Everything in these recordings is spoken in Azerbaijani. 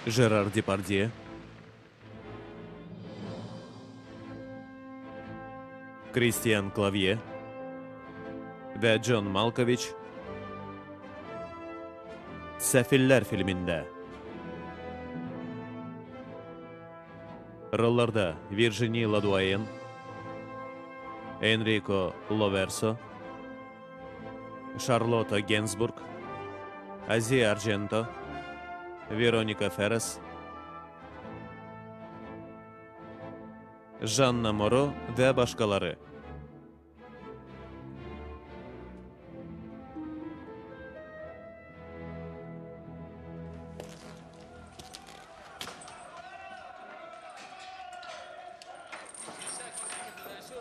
Жерар Депардье, Кристиан Клавье və John Malkovich Səfillər filmində. Rollarda Virginie Ladoyen, Enrico Loverso, Charlotte Gainsbourg, Asia Argento, Veronica Ferres, Janna Moro və başqaları.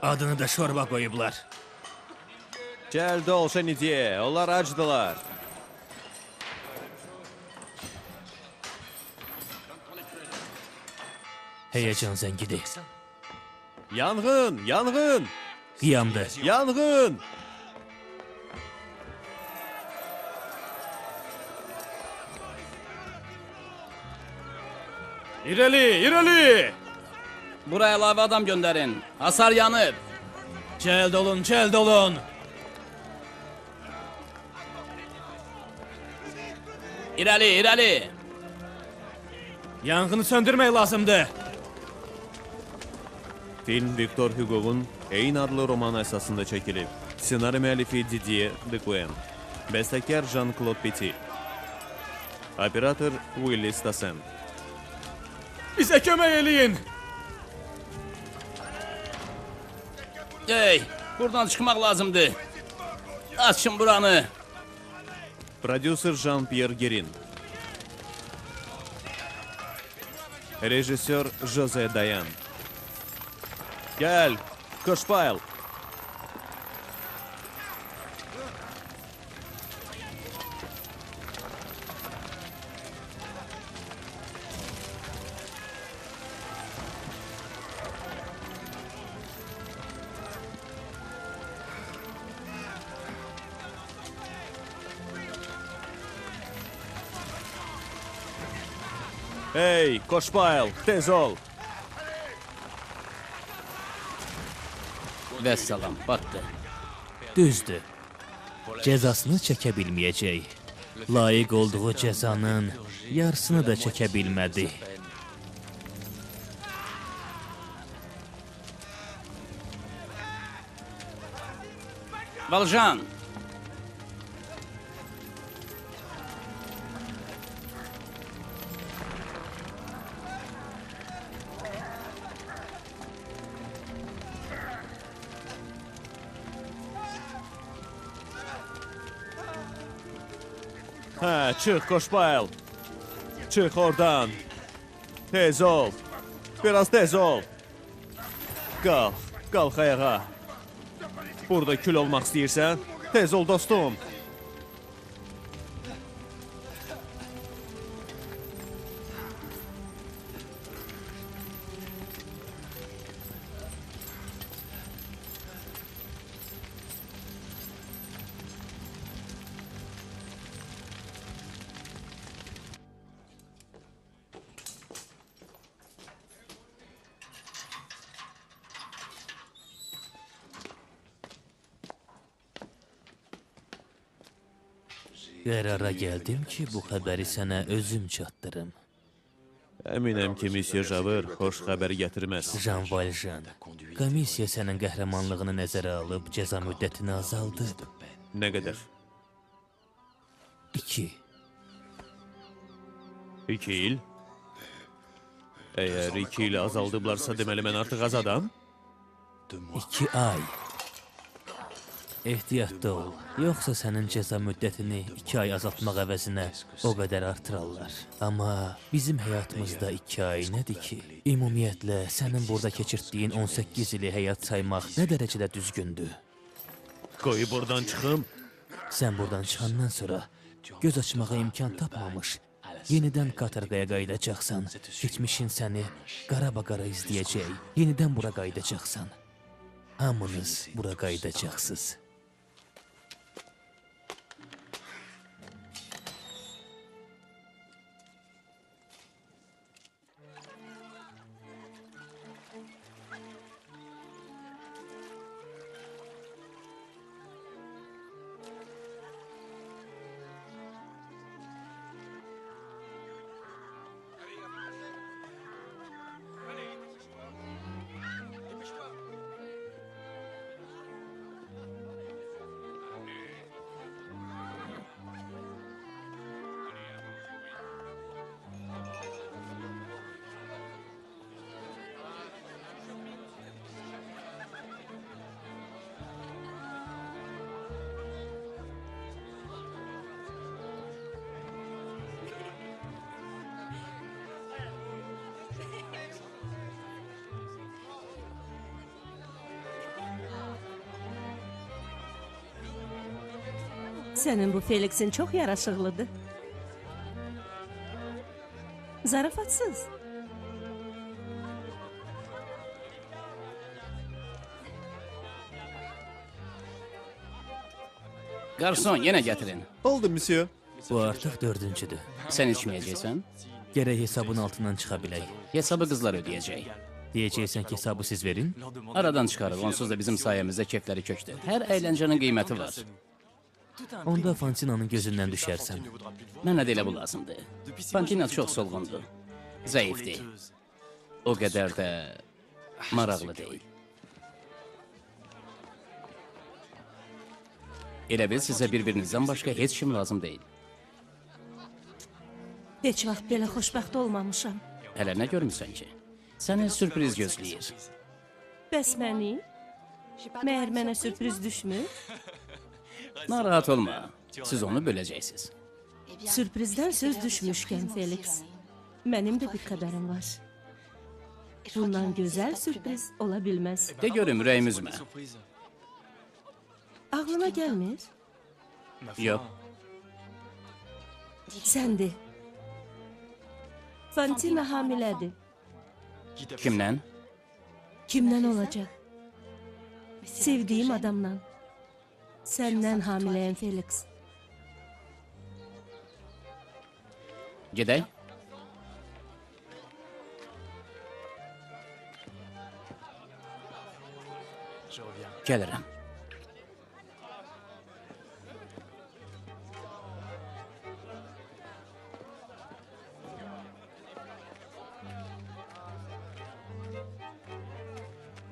Adını da şorba qoyublar. Cəld ol Şenidye, onlar acdılar. Həyəcan zəngidir. Yanğın, yanğın, Qiyamdır. yanğın! İrəli, irəli! Buraya əlavə adam göndərin. Hasar yanıb. Cəld olun, cəld olun. İrəli, irəli. Yanğını söndürmək lazımdır. Film Victor Hugo'nun eyni adlı romanı əsasında çəkilib. Ssenari müəllifi Didier Decoen. Bəstəkar Jean-Claude Petit. Operator Willy Stassen. Bizə kömək eləyin. Ey, buradan çıxmaq lazımdır. Açın buranı. Продюсер Жан-Пьер Герин. Rejissor Жозе Даян. Gəl, Koşpayl. Hey, Koşpayl, tez ol. Vəssalam, batdı. Düzdür. Cəzasını çəkə bilməyəcək. Layiq olduğu cəzanın yarısını da çəkə bilmədi. Valjan! Hə, çıx Koşpayl. Çıx oradan. Tez ol. Biraz tez ol. Qalx, qalx ayağa. Burada kül olmaq istəyirsən? Tez ol dostum. Qərara gəldim ki, bu xəbəri sənə özüm çatdırım. Əminəm ki, Monsieur Javert xoş xəbər gətirməz. Jean Valjean, komissiya sənin qəhrəmanlığını nəzərə alıb cəza müddətini azaldıb. Nə qədər? 2. 2 il? Əgər 2 il azaldıblarsa, deməli mən artıq azadam? 2 ay. Ehtiyatlı ol, yoxsa sənin cəza müddətini 2 ay azaltmaq əvəzinə o qədər artırarlar. Amma bizim həyatımızda 2 ay nədir ki? Ümumiyyətlə, sənin burada keçirtdiyin 18 ili həyat saymaq nə dərəcədə düzgündür? Qoy buradan çıxım. Sən buradan çıxandan sonra göz açmağa imkan tapmamış, yenidən katorqaya qayıdacaqsan. Keçmişin səni qarabaqara izləyəcək, yenidən bura qayıdacaqsan. Hamınız bura qayıdacaqsınız. Sənin bu Felixin çox yaraşıqlıdır. Zarafatsız. Qarson, yenə gətirin. Oldu, monsieur. Bu artıq dördüncüdür. Sən içməyəcəksən? Gərək hesabın altından çıxa bilək. Hesabı qızlar ödəyəcək. Deyəcəksən ki, hesabı siz verin? Aradan çıxarıq, onsuz da bizim sayəmizdə kefləri kökdür. Hər əyləncənin qiyməti var. Onda Fantinanın gözündən düşərsən. Mənə də elə bu lazımdır. Fantina çox solğundur. Zəifdir. O qədər də maraqlı deyil. Elə bil sizə bir-birinizdən başqa heç kim lazım deyil. Heç vaxt belə xoşbəxt olmamışam. Hələ nə görmüsən ki? Səni sürpriz gözləyir. Bəs məni? Məyər mənə sürpriz düşmür? Narahat olma. Siz onu böləcəksiniz. Sürprizdən söz düşmüşkən, Felix, mənim də bir xəbərim var. Bundan gözəl sürpriz ola bilməz. De görüm, ürəyimi üzmə. Ağlına gəlmir? Yox. Sən de. Fantina hamilədir. Kimdən? Kimdən olacaq? Sevdiyim adamla. Səndən hamiləyəm, Felix. Gedək. Gəlirəm.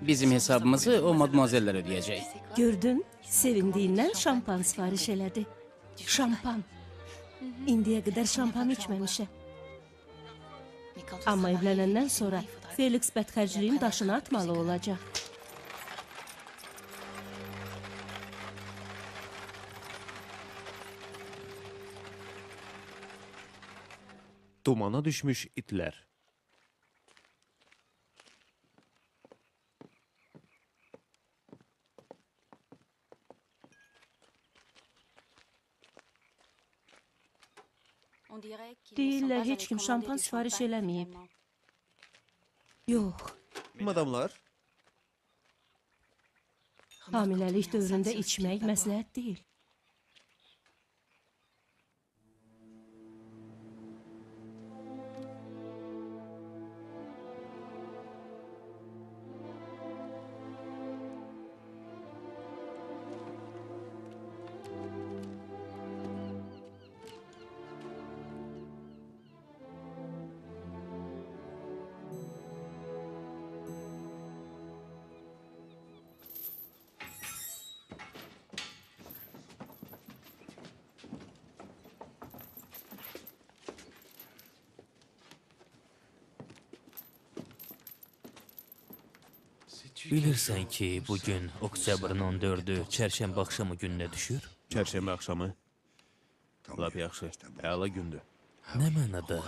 Bizim hesabımızı o madmazellər ödəyəcək. Gördün, sevindiyindən şampan sifariş elədi. Şampan. İndiyə qədər şampan içməmişəm. Amma evlənəndən sonra Felix bədxərcliyin daşını atmalı olacaq. Dumana düşmüş itlər. Deyirlər, heç kim şampan sifariş eləməyib. Yox. Madamlar. Hamiləlik dövründə içmək məsləhət deyil. Bilirsən ki, bugün oktyabrın 14-ü çərşənbə axşamı gününə düşür? Çərşənbə axşamı? Lap yaxşı, əla gündür. Nə mənada?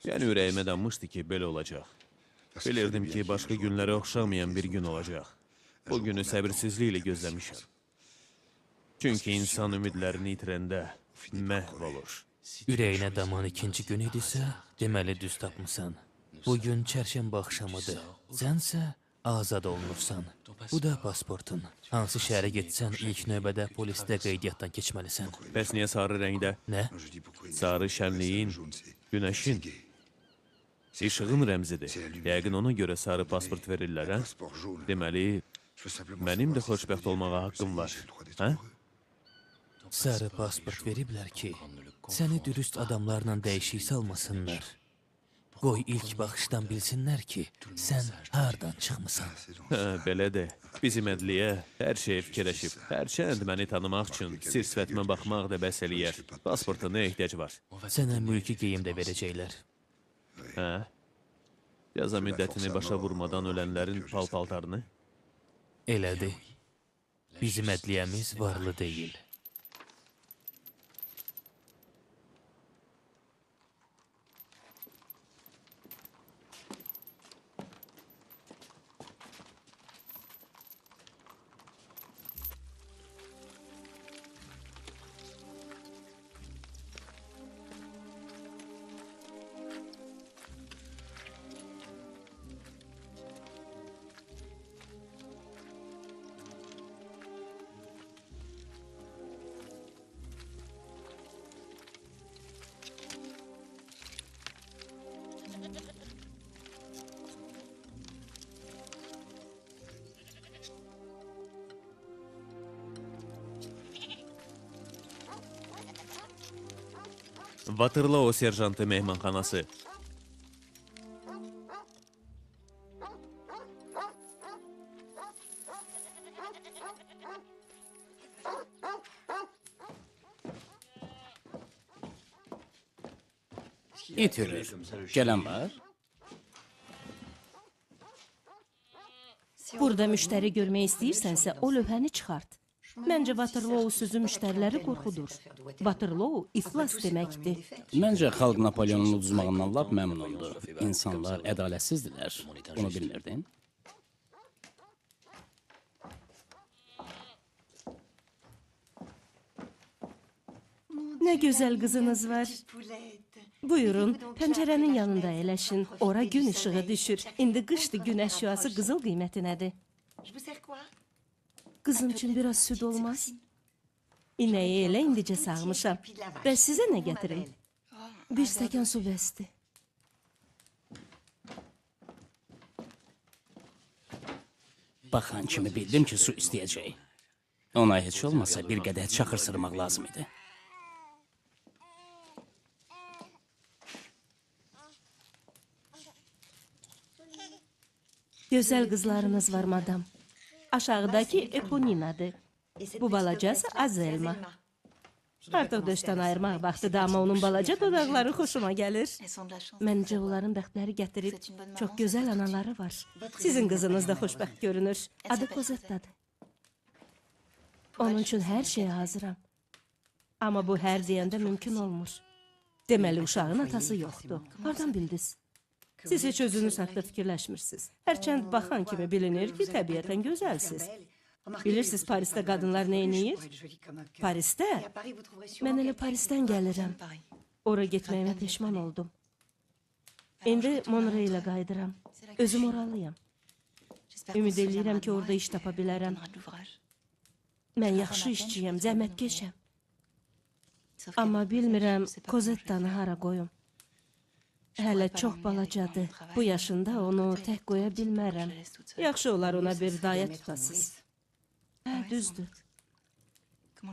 Yəni ürəyimə danmışdı ki, belə olacaq. Bilirdim ki, başqa günlərə oxşamayan bir gün olacaq. Bu günü səbirsizliklə gözləmişəm. Çünki insan ümidlərini itirəndə məhv olur. Ürəyinə daman ikinci gün idisə, deməli düz tapmısan. Bugün çərşənbə axşamıdır. Sənsə azad olunursan. Bu da pasportun. Hansı şəhərə getsən, ilk növbədə polisdə qeydiyyatdan keçməlisən. Bəs niyə sarı rəngdə? Nə? Sarı şənliyin, günəşin, işığın rəmzidir. Yəqin ona görə sarı pasport verirlər, hə? Deməli, mənim də xoşbəxt olmağa haqqım var, hə? Sarı pasport veriblər ki, səni dürüst adamlarla dəyişik salmasınlar. Qoy ilk baxışdan bilsinlər ki, sən hardan çıxmısan. Hə, belədir. Bizim ədliyyə hər şeyi fikirləşib. Hərçənd məni tanımaq üçün sir sifətimə baxmaq da bəs eləyər. Pasporta nə ehtiyac var? Sənə mülki geyim də verəcəklər. Hə? Cəza müddətini başa vurmadan ölənlərin pal-paltarını? Elədir. Bizim ədliyyəmiz varlı deyil. Waterloo serjantı mehmanxanası. İt hürür. Gələn var? Burada müştəri görmək istəyirsənsə, o lövhəni çıxart. Məncə Waterloo sözü müştəriləri qorxudur. Waterloo iflas deməkdir. Məncə xalq Napoleonun uduzmağından lap məmnundur. İnsanlar ədalətsizdirlər. Bunu bilmirdin? Nə gözəl qızınız var. Buyurun, pəncərənin yanında əyləşin. Ora gün işığı düşür. İndi qışdır, günəş şüası qızıl qiymətinədir. Qızım üçün biraz süd olmaz. İnəyi elə indicə sağmışam. Bəs sizə nə gətirim? Bir stəkan su bəsdir. Baxan kimi bildim ki, su istəyəcək. Ona heç olmasa bir qədər çaxır sırmaq lazım idi. Gözəl qızlarınız var, madam. Aşağıdakı Eponinadır. Bu balacası Azelma. Artıq döşdən ayırmaq vaxtıdır, amma onun balaca dodaqları xoşuma gəlir. Məncə onların bəxtləri gətirib. Çox gözəl anaları var. Sizin qızınız da xoşbəxt görünür. Adı Kozettadır. Onun üçün hər şeyə hazıram. Amma bu hər deyəndə mümkün olmur. Deməli, uşağın atası yoxdur. Hardan bildiniz? Siz heç özünüz haqda fikirləşmirsiniz. Hərçənd baxan kimi bilinir ki, təbiətən gözəlsiz. Bilirsiniz, Parisdə qadınlar nə eləyir? Parisdə? Mən elə Parisdən gəlirəm. Ora getməyimə peşman oldum. İndi Monreylə qayıdıram. Özüm oralıyam. Ümid eləyirəm ki, orada iş tapa bilərəm. Mən yaxşı işçiyəm, zəhmətkeşəm. Amma bilmirəm, Kozettanı hara qoyum. Hələ çox balacadır. Bu yaşında onu tək qoya bilmərəm. Yaxşı olar ona bir dayə tutasız. Hə, düzdür.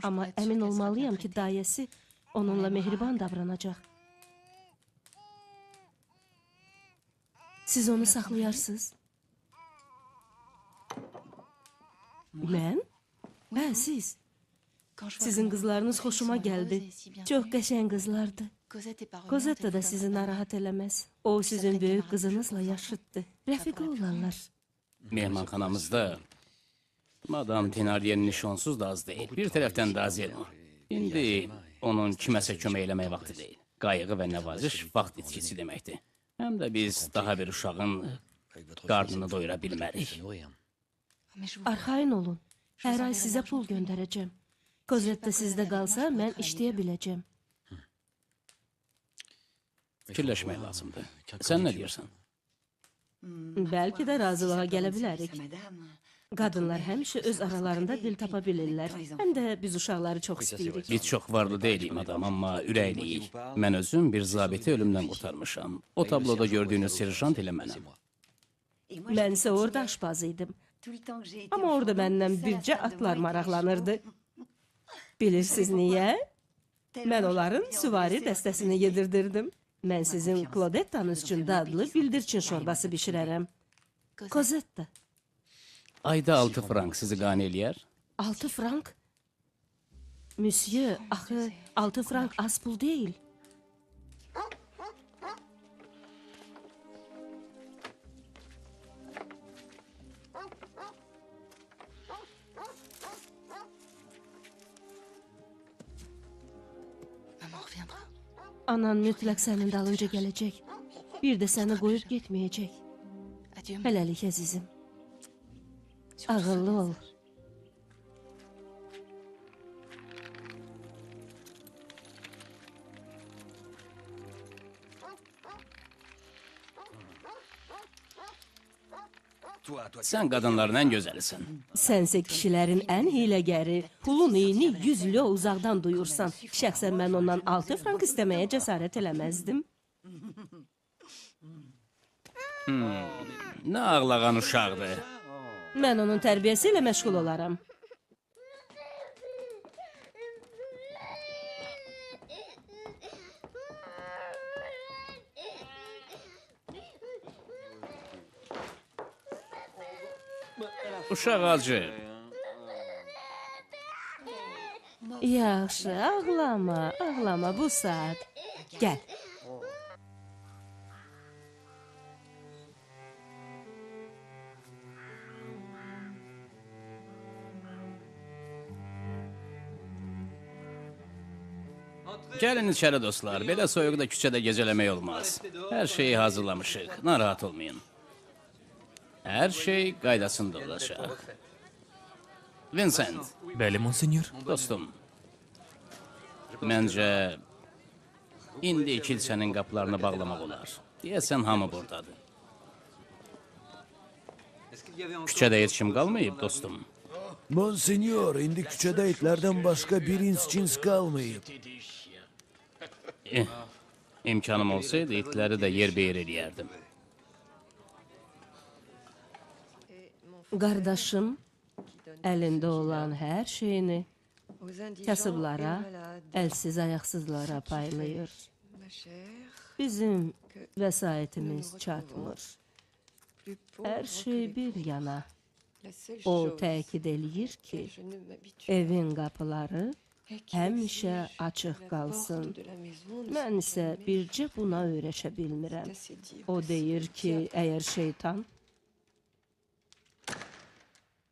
Amma əmin olmalıyam ki, dayəsi onunla mehriban davranacaq. Siz onu saxlayarsınız? Mən? Hə, siz. Sizin qızlarınız xoşuma gəldi. Çox qəşəng qızlardır. Kozetta da sizi narahat eləməz. O, sizin böyük qızınızla yaşıddır. Rəfiqə olarlar. Mehmanxanamızda Madam Tenardiyenin işi onsuz da az deyil. Bir tərəfdən də Azelma. İndi onun kiməsə kömək eləmək vaxtı deyil. Qayğı və nəvaziş vaxt itkisi deməkdir. Həm də biz daha bir uşağın qarnını doyura bilmərik. Arxayın olun. Hər ay sizə pul göndərəcəm. Kozetta sizdə qalsa, mən işləyə biləcəm. Fikirləşmək lazımdır. Sən nə deyirsən? Bəlkə də razılığa gələ bilərik. Qadınlar həmişə öz aralarında dil tapa bilirlər. Həm də biz uşaqları çox istəyirik. Biz çox varlı deyilik, madam, amma ürəkliyik. Mən özüm bir zabiti ölümdən qurtarmışam. O tabloda gördüyünüz serjant elə mənəm. Mən isə orada aşpaz idim. Amma orada məndən bircə atlar maraqlanırdı. Bilirsiniz niyə? Mən onların süvari dəstəsini yedirdirdim. Mən sizin Klodettanız üçün dadlı bildirçin şorbası bişirərəm. Kozetta. Ayda 6 frank sizi qane eləyər? 6 frank? Müsyo, axı 6 frank az pul deyil. Anan mütləq sənin dalınca gələcək. Bir də səni qoyub getməyəcək. Hələlik əzizim. Ağıllı ol. Sən qadınların ən gözəlisən. Sənsə kişilərin ən hiləgəri. Pulun iyini 100 lö uzaqdan duyursan. Şəxsən mən ondan 6 frank istəməyə cəsarət eləməzdim. Nə ağlağan uşaqdır. Mən onun tərbiyəsi ilə məşğul olaram. Uşaq acı. Yaxşı, ağlama, ağlama bu saat. Gəl. Gəlin içəri dostlar. Belə soyuqda küçədə gecələmək olmaz. Hər şeyi hazırlamışıq. Narahat olmayın. Hər şey qaydasında olacaq. Vincent. Bəli, monsenyor. Dostum, məncə indi kilsənin qapılarını bağlamaq olar. Deyəsən hamı buradadır. Küçədə heç kim qalmayıb, dostum. Monsenyor, indi küçədə itlərdən başqa bir ins cins qalmayıb. İmkanım olsaydı itləri də yerbəyər eləyərdim. Qardaşım əlində olan hər şeyini kasıblara, əlsiz ayaqsızlara paylayır. Bizim vəsaitimiz çatmır. Hər şey bir yana. O təkid eləyir ki, evin qapıları həmişə açıq qalsın. Mən isə bircə buna öyrəşə bilmirəm. O deyir ki, əgər şeytan...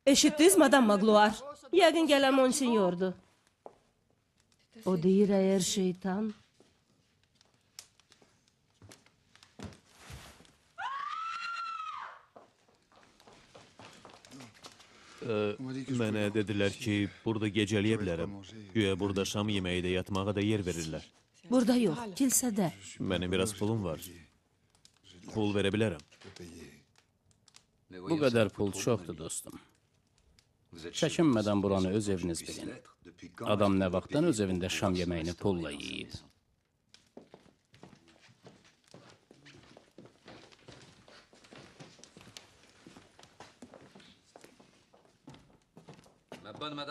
Eşitdiniz, Madam Magluar? Yəqin gələn monsinyordur. O deyir, əgər şeytan... Mənə dedilər ki, burada gecələyə bilərəm. Güya burada şam yeməyi də yatmağa da yer verirlər. Burada yox, kilsədə. Mənim biraz pulum var. Pul verə bilərəm. Bu qədər pul çoxdur, dostum. Çəkinmədən buranı öz eviniz bilin. Adam nə vaxtdan öz evində şam yeməyini pulla yeyib.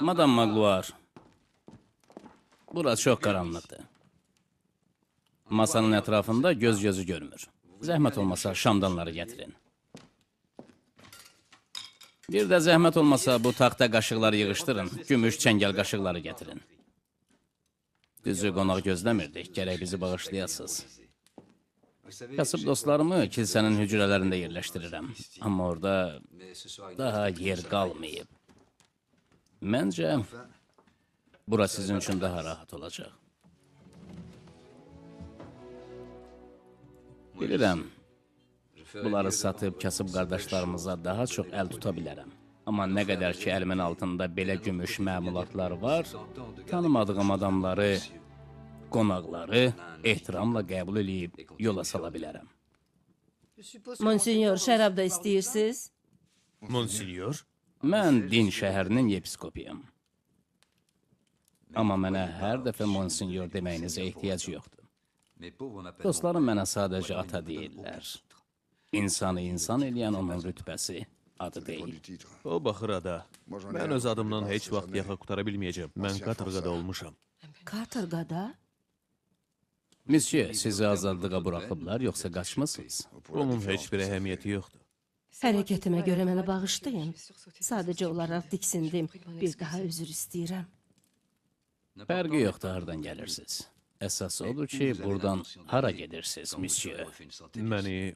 Madam Magluar, bura çox qaranlıqdır. Masanın ətrafında göz gözü görmür. Zəhmət olmasa şamdanları gətirin. Bir də zəhmət olmasa bu taxta qaşıqları yığışdırın, gümüş çəngəl qaşıqları gətirin. Düzü qonaq gözləmirdik, gərək bizi bağışlayasınız. Kasıb dostlarımı kilsənin hücrələrində yerləşdirirəm. Amma orada daha yer qalmayıb. Məncə, bura sizin üçün daha rahat olacaq. Bilirəm, bunları satıb kasıb qardaşlarımıza daha çox əl tuta bilərəm. Amma nə qədər ki, əlimin altında belə gümüş məmulatlar var, tanımadığım adamları, qonaqları ehtiramla qəbul eləyib yola sala bilərəm. Monsinyor, şərab da istəyirsiniz? Monsinyor? Mən Din şəhərinin yepiskopuyam. Amma mənə hər dəfə monsinyor deməyinizə ehtiyac yoxdur. Dostlarım mənə sadəcə ata deyirlər. İnsanı insan eləyən onun rütbəsi, adı deyil. O baxır ada. Mən öz adımdan heç vaxt yaxa qutara bilməyəcəm. Mən katorqada olmuşam. Katorqada? Monsieur, sizi azadlığa buraxıblar, yoxsa qaçmısınız? Bunun heç bir əhəmiyyəti yoxdur. Hərəkətimə görə mənə bağışlayın. Sadəcə olaraq diksindim. Bir daha üzr istəyirəm. Fərqi yoxdur, hardan gəlirsiniz. Əsas odur ki, buradan hara gedirsiniz, monsieur? Məni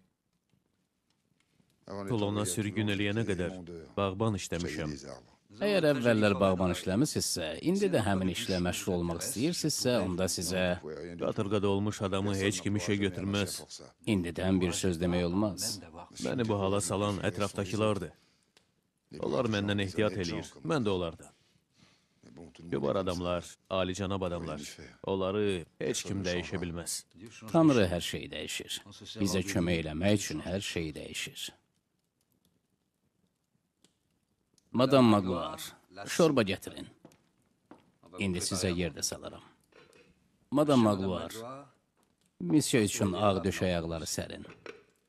Tulona sürgün eləyənə qədər bağban işləmişəm. Əgər əvvəllər bağban işləmisinizsə, indi də həmin işlə məşğul olmaq istəyirsinizsə, onda sizə... Qatırqada olmuş adamı heç kim işə götürməz. İndidən bir söz demək olmaz. Məni bu hala salan ətrafdakılardır. Onlar məndən ehtiyat eləyir, mən də onlardan. Kübar adamlar, alicənab adamlar. Onları heç kim dəyişə bilməz. Tanrı hər şeyi dəyişir. Bizə kömək eləmək üçün hər şeyi dəyişir. Madam Magluar, şorba gətirin. İndi sizə yer də salaram. Madam Magluar, misyo üçün ağ döşəyaqları sərin.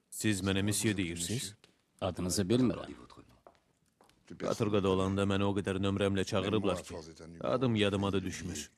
Siz mənə misyo deyirsiniz? Adınızı bilmirəm. Qatırqada olanda məni o qədər nömrəmlə çağırıblar ki, adım yadıma da düşmür.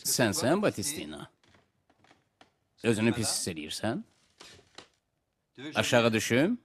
Sənsən Batistina? Özünü pis hiss eləyirsən? Aşağı düşüm?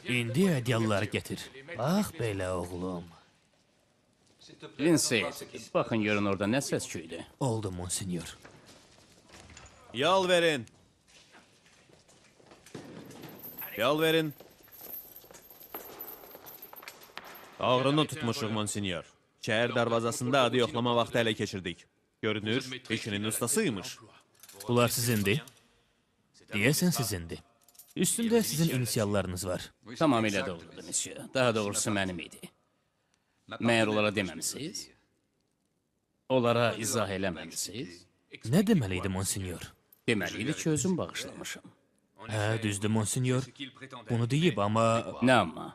İndi ədyalları gətir. Bax belə oğlum. Vincent, baxın görün orada nə səs küydü. Oldu monsinyor. Yol verin. Yol verin. Ağrını tutmuşuq monsinyor. Şəhər darvazasında adı yoxlama vaxtı ələ keçirdik. Görünür, işinin ustasıymış. Bunlar sizindir? Deyəsən sizindir. Üstündə sizin inisiallarınız var. Tamamilə doğrudur, monsieur. Daha doğrusu mənim idi. Məyər onlara deməmisiniz? Onlara izah eləməmisiniz? Nə deməli idi, monsinyor? Deməli idi ki, özüm bağışlamışam. Hə, düzdür, monsinyor. Bunu deyib, amma... Nə amma?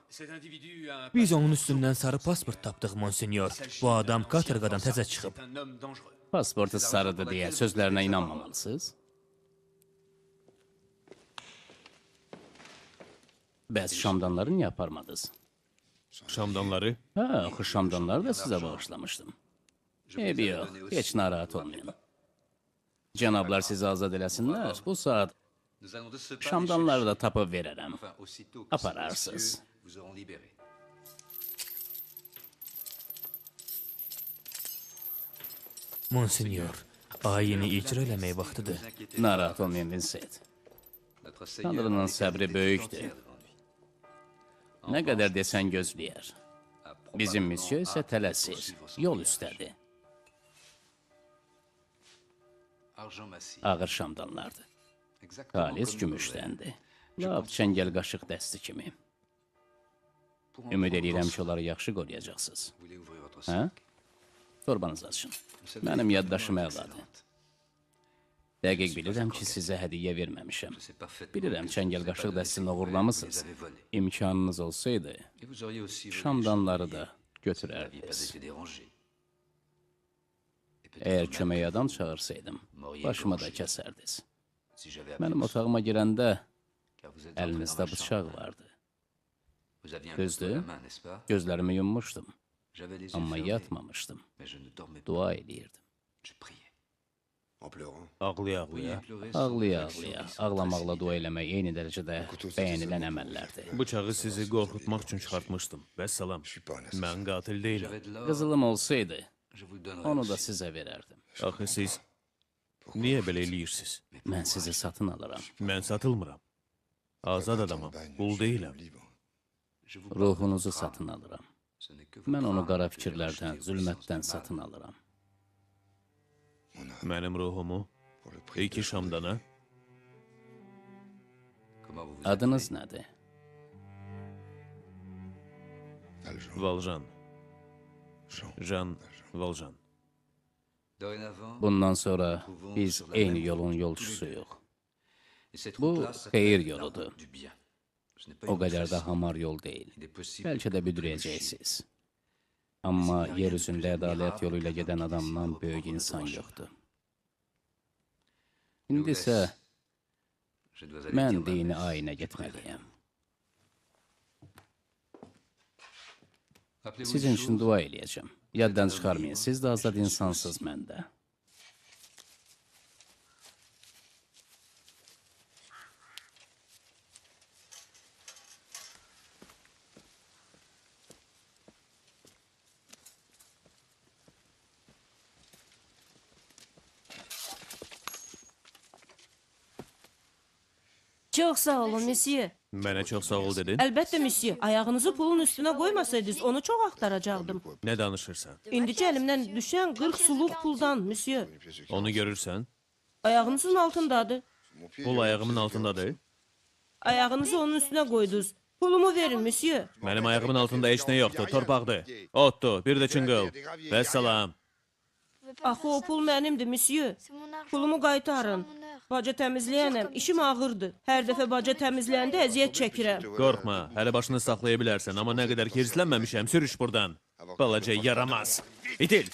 Biz onun üstündən sarı pasport tapdıq, monsinyor. Bu adam katorqadan təzə çıxıb. Pasportu sarıdır deyə sözlərinə inanmamalısınız. Bəs şamdanları niyə aparmadınız? Şamdanları? Hə, axı şamdanları da sizə bağışlamışdım. Eybi yox, heç narahat olmayın. Cənablar sizi azad eləsinlər, bu saat şamdanları da tapıb verərəm. Apararsınız. Monsinyor, ayini icra eləmək vaxtıdır. Narahat olmayın, Vincent. Tanrının səbri böyükdür. Nə qədər desən gözləyər. Bizim müsyo isə tələsir, yol üstədir. Ağır şamdanlardır. Xalis gümüşdəndir. Lap çəngəl qaşıq dəsti kimi. Ümid eləyirəm ki, onları yaxşı qoruyacaqsınız. Hə? Torbanızı açın. Mənim yaddaşım əladır. Dəqiq bilirəm ki, sizə hədiyyə verməmişəm. Bilirəm, çəngəl qaşıq dəstini oğurlamısınız. İmkanınız olsaydı, şamdanları da götürərdiniz. Əgər köməyə adam çağırsaydım, başıma da kəsərdiniz. Mənim otağıma girəndə əlinizdə bıçaq vardı. Düzdür, gözlərimi yummuşdum, amma yatmamışdım. Dua eləyirdim. Ağlaya-ağlaya. Ağlaya-ağlaya. Ağlamaqla dua eləmək eyni dərəcədə bəyənilən əməllərdir. Bıçağı sizi qorxutmaq üçün çıxartmışdım. Vəssalam, mən qatil deyiləm. Qızılım olsaydı, onu da sizə verərdim. Axı siz niyə belə eləyirsiniz? Mən sizi satın alıram. Mən satılmıram. Azad adamam, qul deyiləm. Ruhunuzu satın alıram. Mən onu qara fikirlərdən, zülmətdən satın alıram. Mənim ruhumu iki şamdana. Adınız nədir? Valjan. Jean Valjan. Bundan sonra biz eyni yolun yolçusuyuq. Bu, xeyir yoludur. O qədər də hamar yol deyil. Bəlkə də büdürəyəcəksiniz. Amma yer üzündə ədalət yolu ilə gedən adamdan böyük insan yoxdur. İndi isə mən dini ayinə getməliyəm. Sizin üçün dua eləyəcəm. Yaddan çıxarmayın, siz də azad insansınız məndə. Çox sağ olun, müsyo. Mənə çox sağ ol dedin? Əlbəttə, müsyo. Ayağınızı pulun üstünə qoymasaydınız, onu çox axtaracaqdım. Nə danışırsan? İndicə əlimdən düşən 40 suluq puldan, müsyo. Onu görürsən? Ayağınızın altındadır. Pul ayağımın altındadır? Ayağınızı onun üstünə qoydunuz. Pulumu verin, müsyo. Mənim ayağımın altında heç nə yoxdur, torpaqdır. Otdur, bir də çınqıl. Vəssalam. Axı o pul mənimdir, müsyo. Pulumu qaytarın. Baca təmizləyənəm, işim ağırdır. Hər dəfə baca təmizləyəndə əziyyət çəkirəm. Qorxma, hələ başını saxlaya bilərsən, amma nə qədər ki hirslənməmişəm, sürüş burdan. Balaca yaramaz. İtil!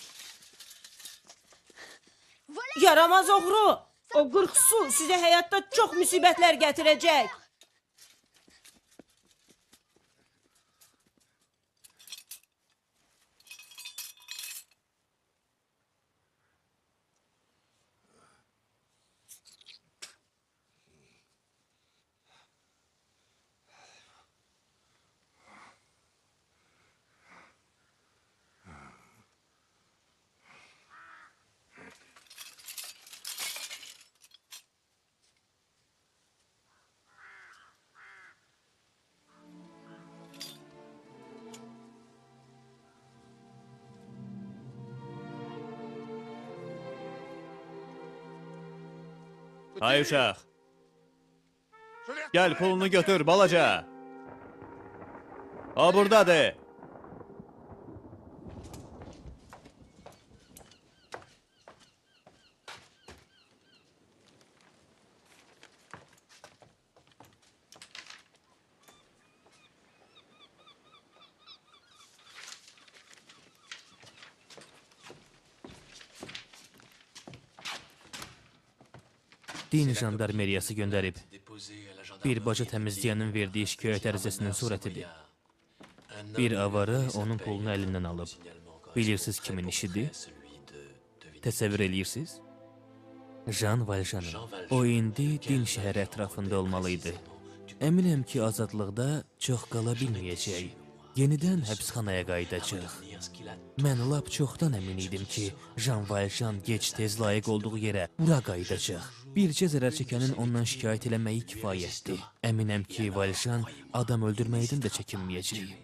Yaramaz oğru! O 40 su sizə həyatda çox müsibətlər gətirəcək. Ay uşaq. Gəl pulunu götür balaca. O buradadır. Din jandarmeriyası göndərib. Bir baca təmizləyənin verdiyi şikayət ərizəsinin surətidir. Bir avara onun pulunu əlindən alıb. Bilirsiniz kimin işidir? Təsəvvür eləyirsiniz? Jean Valjeanın. O indi Din şəhəri ətrafında olmalı idi. Əminəm ki, azadlıqda çox qala bilməyəcək. Yenidən həbsxanaya qayıdacaq. Mən lap çoxdan əmin idim ki, Jean Valjean gec-tez layiq olduğu yerə bura qayıdacaq. Bircə zərər çəkənin ondan şikayət eləməyi kifayətdir. Əminəm ki, Valjean adam öldürməkdən də çəkinməyəcək.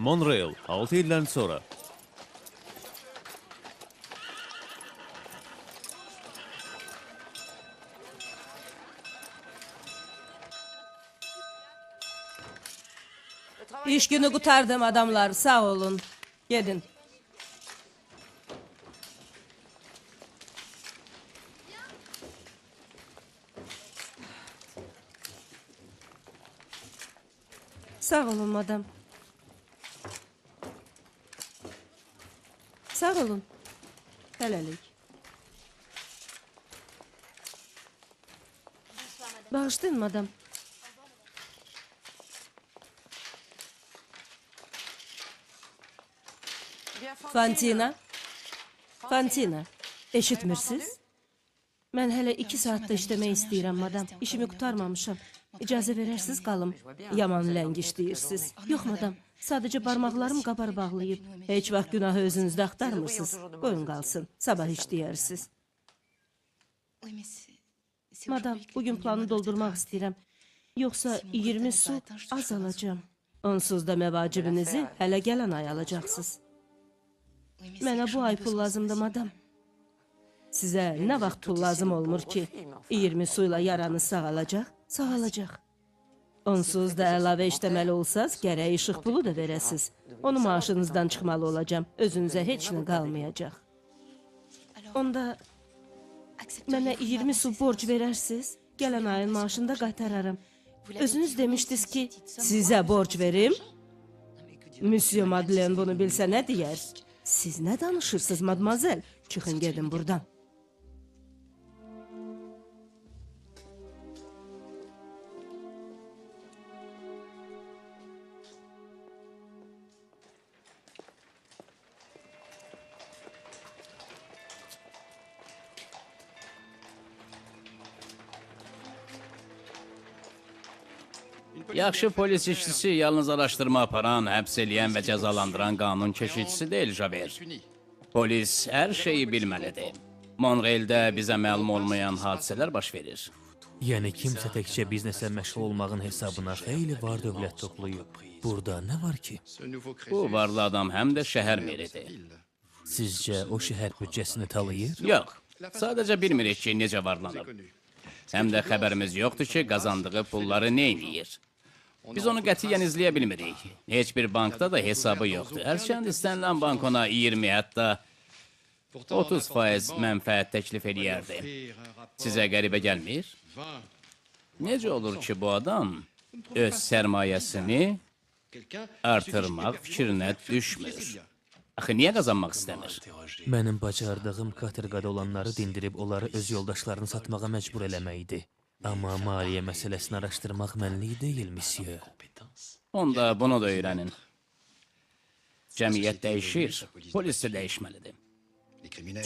Monreal, 6 ildən sonra. İş günü qurtardım adamlar, sağ olun. Gedin. Sağ olun madam. Sağ olun. Hələlik. Bağışlayın madam. Fantina. Fantina. Eşitmirsiniz? Mən hələ 2 saatda işləmək istəyirəm madam. İşimi qurtarmamışam. İcazə verərsiniz qalım. Yaman ləng işləyirsiniz. Yox madam. Sadəcə barmaqlarım qabar bağlayıb. Heç vaxt günahı özünüzdə axtarmırsınız. Qoyun qalsın. Sabah işləyərsiniz. Madam, bugün planı doldurmaq istəyirəm. Yoxsa 20 su az alacağam. Onsuz da məvacibinizi hələ gələn ay alacaqsınız. Mənə bu ay pul lazımdır, madam. Sizə nə vaxt pul lazım olmur ki, 20 suyla yaranız sağalacaq, sağalacaq. Onsuz da əlavə işləməli olsaz, gərək işıq pulu da verəsiz. Onu maaşınızdan çıxmalı olacam, özünüzə heç nə qalmayacaq. Onda mənə 20 su borc verərsiz, gələn ayın maaşını da qaytararam. Özünüz demişdiniz ki, sizə borc verim. Müsyo Madlen bunu bilsə nə deyər? Siz nə danışırsınız, madmazel? Çıxın gedin buradan. Yaxşı polis işçisi yalnız araşdırma aparan, həbs eləyən və cəzalandıran qanun keşikçisi deyil, Javert. Polis hər şeyi bilməlidir. Monrealdə bizə məlum olmayan hadisələr baş verir. Yəni kimsə təkcə biznesə məşğul olmağın hesabına xeyli var dövlət toplayıb. Burada nə var ki? Bu varlı adam həm də şəhər meridir. Sizcə o şəhər büdcəsini talayır? Yox, sadəcə bilmirik ki, necə varlanıb. Həm də xəbərimiz yoxdur ki, qazandığı pulları neyniyir. Biz onu qətiyyən izləyə bilmirik. Heç bir bankda da hesabı yoxdur. Hərçənd istənilən bank ona 20, hətta 30% mənfəət təklif eləyərdi. Sizə qəribə gəlmir? Necə olur ki, bu adam öz sərmayəsini artırmaq fikrinə düşmür? Axı, niyə qazanmaq istəmir? Mənim bacardığım katerqada olanları dindirib onları öz yoldaşlarını satmağa məcbur eləmək idi. Amma maliyyə məsələsini araşdırmaq mənlik deyil, misyo. Onda bunu da öyrənin. Cəmiyyət dəyişir, polis də dəyişməlidir.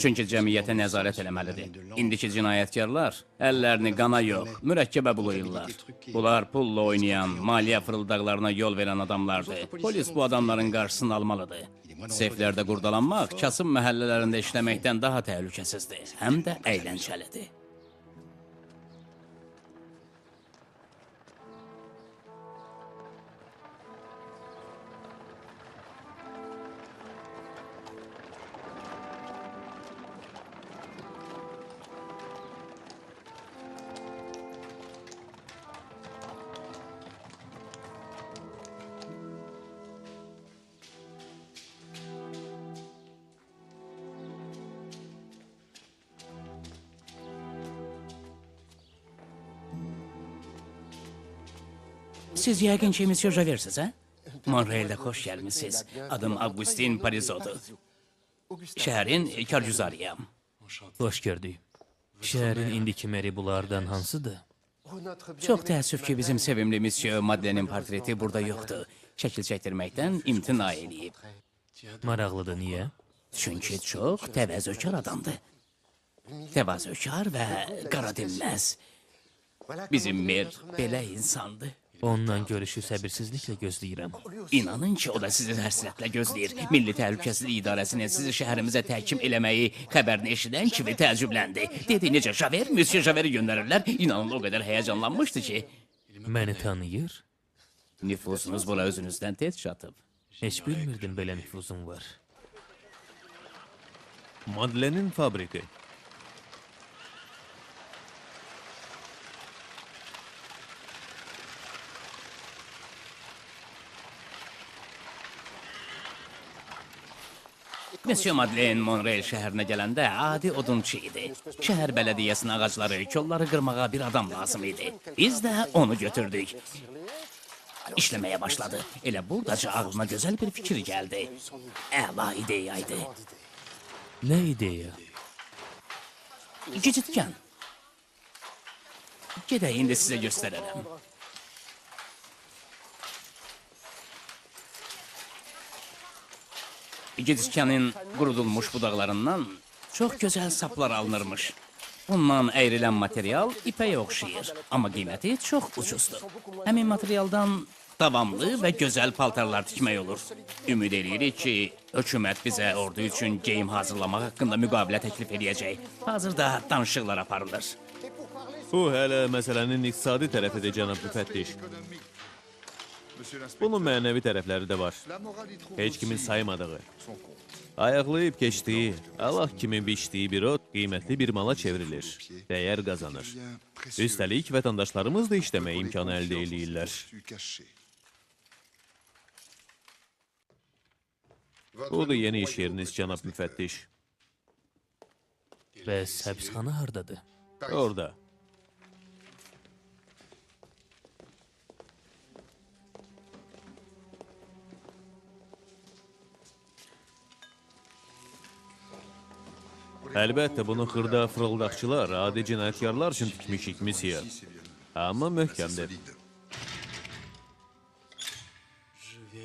Çünki cəmiyyətə nəzarət eləməlidir. İndiki cinayətkarlar əllərini qana yox, mürəkkəbə bulayırlar. Bunlar pulla oynayan, maliyyə fırıldaqlarına yol verən adamlardır. Polis bu adamların qarşısını almalıdır. Seyflərdə qurdalanmaq kasıb məhəllələrində işləməkdən daha təhlükəsizdir, həm də əyləncəlidir. Siz yəqin ki, Monsieur Javersiz, hə? Monreal'də xoş gəlmisiniz. Adım Augustin Parizodur. Şəhərin kargüzarıyam. Xoş gördük. Şəhərin indiki meri bunlardan hansıdır? Çox təəssüf ki, bizim sevimli Monsieur Madelenin portreti burada yoxdur. Şəkil çəkdirməkdən imtina eləyib. Maraqlıdır, niyə? Çünki çox təvazökar adamdır. Təvazökar və qara dinməz. Bizim mer belə insandır. Ondan görüşü səbirsizliklə gözləyirəm. İnanın ki, o da sizi həsrətlə gözləyir. Milli Təhlükəsizlik İdarəsinin sizi şəhərimizə təhkim eləməyi xəbərini eşidən kimi təəccübləndi. Dedi, necə Javer, Monsieur Javeri göndərirlər. İnanın, o qədər həyəcanlanmışdı ki. Məni tanıyır? Nüfuzunuz bura özünüzdən tez çatıb. Heç bilmirdim belə nüfuzum var. Madelenin fabriki. Monsieur Madeleine Monreal şəhərinə gələndə adi odunçu idi. Şəhər bələdiyyəsinin ağacları, kolları qırmağa bir adam lazım idi. Biz də onu götürdük. İşləməyə başladı. Elə buradaca ağlına gözəl bir fikir gəldi. Əla ideya idi. Nə ideya? Gicitkən. Gedək, indi sizə göstərərəm. Gicitkənin qurudulmuş budaqlarından çox gözəl saplar alınırmış. Bundan əyrilən material ipeyə oxşayır, amma qiyməti çox ucuzdur. Həmin materialdan davamlı və gözəl paltarlar tikmək olur. Ümid eləyirik ki, hökumət bizə ordu üçün geyim hazırlamaq haqqında müqavilə təklif eləyəcək. Hazırda danışıqlar aparılır. Bu hələ məsələnin iqtisadi tərəfidir, cənab müfəttiş. Bunun mənəvi tərəfləri də var. Heç kimin saymadığı, ayaqlayıb keçdiyi, Allah kimi biçdiyi bir ot qiymətli bir mala çevrilir, dəyər qazanır. Üstəlik, vətəndaşlarımız da işləməyə imkanı əldə eləyirlər. Bu da yeni iş yeriniz, cənab müfəttiş. Bəs həbsxana hardadır? Orada. Əlbəttə, bunu xırda fırıldaqçılar, adi cinayətkarlar üçün tikmişik, misiyə. Amma möhkəmdir.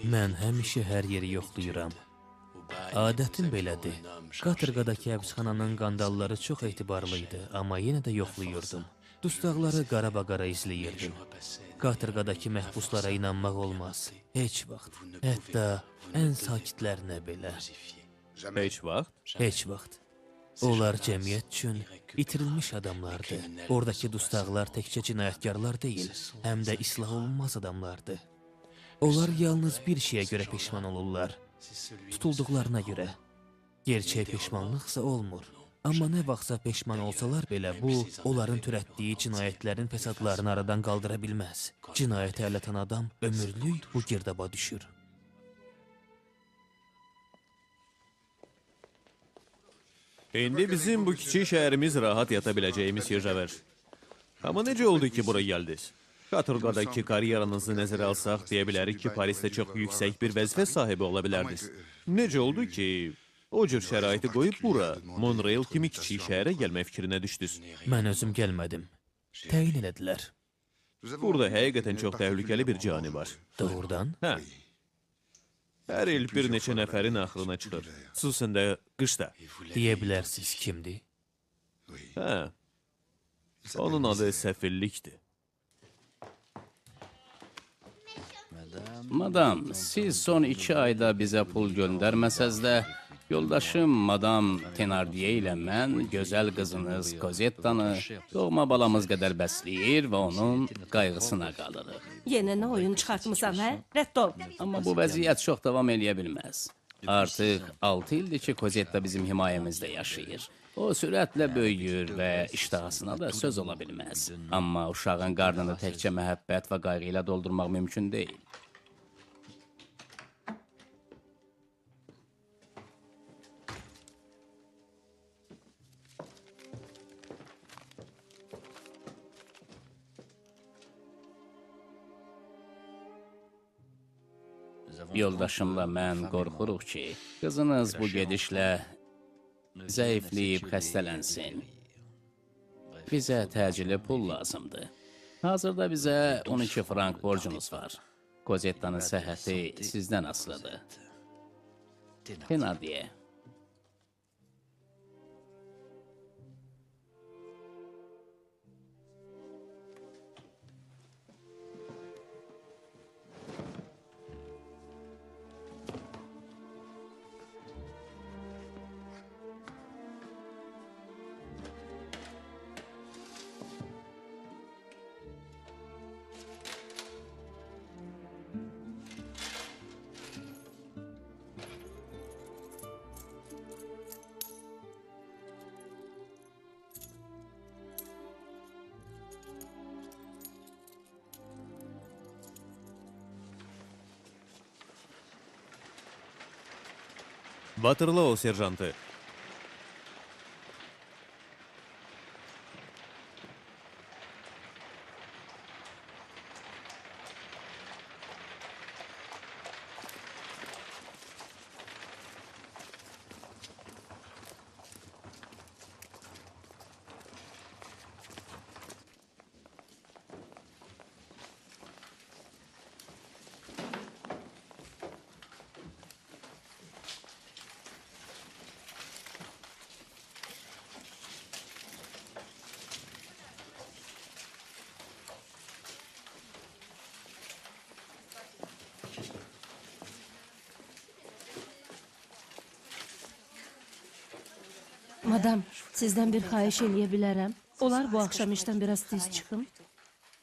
Mən həmişə hər yeri yoxlayıram. Adətim belədir. Katerqadakı həbsxananın qandalları çox etibarlı idi, amma yenə də yoxlayırdım. Dustaqları qarabaqara izləyirdim. Katerqadakı məhbuslara inanmaq olmaz. Heç vaxt. Hətta ən sakitlərinə belə. Heç vaxt? Heç vaxt. Onlar cəmiyyət üçün itirilmiş adamlardır. Oradakı dustaqlar təkcə cinayətkarlar deyil, həm də islah olunmaz adamlardır. Onlar yalnız bir şeyə görə peşman olurlar. Tutulduqlarına görə. Gerçək peşmanlıqsa olmur. Amma nə vaxtsa peşman olsalar belə bu, onların törətdiyi cinayətlərin fəsadlarını aradan qaldıra bilməz. Cinayətə əl atan adam ömürlük bu girdaba düşür. İndi bizim bu kiçik şəhərimiz rahat yata biləcəyimiz yer var. Amma necə oldu ki, bura gəldiniz? Katorqadakı karyeranızı nəzərə alsaq, deyə bilərik ki, Parisdə çox yüksək bir vəzifə sahibi ola bilərdiniz. Necə oldu ki, o cür şəraiti qoyub bura, Monreal kimi kiçik şəhərə gəlmək fikrinə düşdünüz? Mən özüm gəlmədim. Təyin elədilər. Burada həqiqətən çox təhlükəli bir cani var. Doğrudan? Hə. Hər il bir neçə nəfərin axırına çıxır. Xüsusən də qışda. Deyə bilərsiniz kimdir? Hə. Onun adı səfillikdir. Madam, siz son 2 ayda bizə pul göndərməsəz də, yoldaşım Madam Thénardier ilə mən gözəl qızınız Kozettanı doğma balamız qədər bəsləyir və onun qayğısına qalırıq. Yenə nə oyun çıxartmısan, hə? Rədd ol. Amma bu vəziyyət çox davam eləyə bilməz. Artıq 6 ildir ki, Kozetta bizim himayəmizdə yaşayır. O sürətlə böyüyür və iştahasına da söz ola bilməz. Amma uşağın qarnını təkcə məhəbbət və qayğı ilə doldurmaq mümkün deyil. Yoldaşımla mən qorxuruq ki, qızınız bu gedişlə zəifləyib xəstələnsin. Bizə təcili pul lazımdır. Hazırda bizə 12 frank borcunuz var. Kozettanın səhhəti sizdən asılıdır. Thénardier. Waterloo serjantı. Madam, sizdən bir xahiş eləyə bilərəm. Olar bu axşam işdən biraz tez çıxım.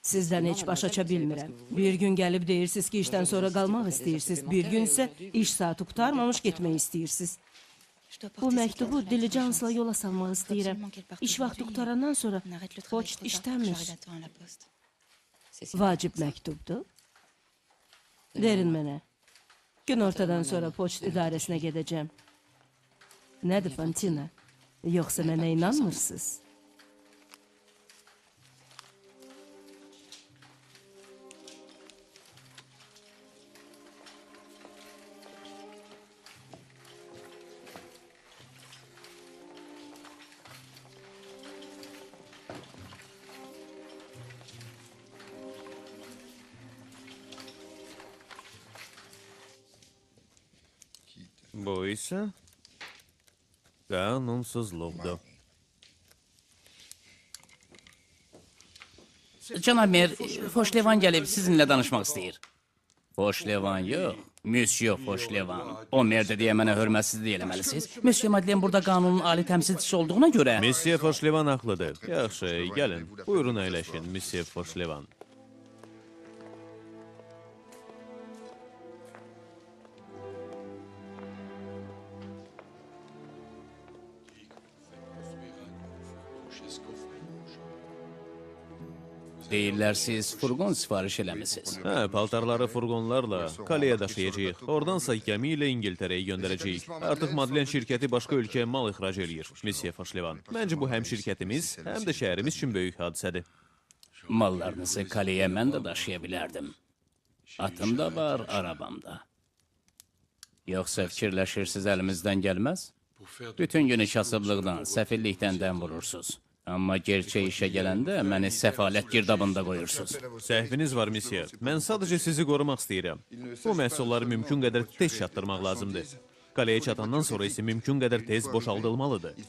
Sizdən heç baş aça bilmirəm. Bir gün gəlib deyirsiniz ki, işdən sonra qalmaq istəyirsiniz. Bir gün isə iş saatı qurtarmamış getmək istəyirsiniz. Bu məktubu dilicansla yola salmaq istəyirəm. İş vaxtı qurtarandan sonra poçt işləmir. Vacib məktubdur. Verin mənə. Gün ortadan sonra poçt idarəsinə gedəcəm. Nədir, Fantina? Yoxsa mənə inanmırsınız? Bu isə qanunsuzluqdur. Cənab Mer, Foşlevan gəlib sizinlə danışmaq istəyir. Foşlevan yox, Müsyo Foşlevan. O merdə deyə mənə hörmətsizlik eləməlisiniz. Müsyo Madlen burada qanunun ali təmsilçisi olduğuna görə... Müsyo Foşlevan haqlıdır. Yaxşı, gəlin. Buyurun əyləşin, Müsyo Foşlevan. Deyirlər, siz furqon sifariş eləmisiniz. Hə, paltarları furqonlarla Kaleyə daşıyacağıq. Oradansa gəmi ilə İngiltərəyə göndərəcəyik. Artıq Madlen şirkəti başqa ölkəyə mal ixrac eləyir, Müsyo Foşlevan. Məncə bu həm şirkətimiz, həm də şəhərimiz üçün böyük hadisədir. Mallarınızı Kaleyə mən də daşıya bilərdim. Atım da var, arabam da. Yoxsa fikirləşirsiniz əlimizdən gəlməz? Bütün günü kasıblıqdan, səfillikdən dəm vurursunuz. Amma gerçək işə gələndə məni səfalət girdabında qoyursunuz. Səhviniz var, Müsyo. Mən sadəcə sizi qorumaq istəyirəm. Bu məhsulları mümkün qədər tez çatdırmaq lazımdır. Kaleyə çatandan sonra isə mümkün qədər tez boşaldılmalıdır.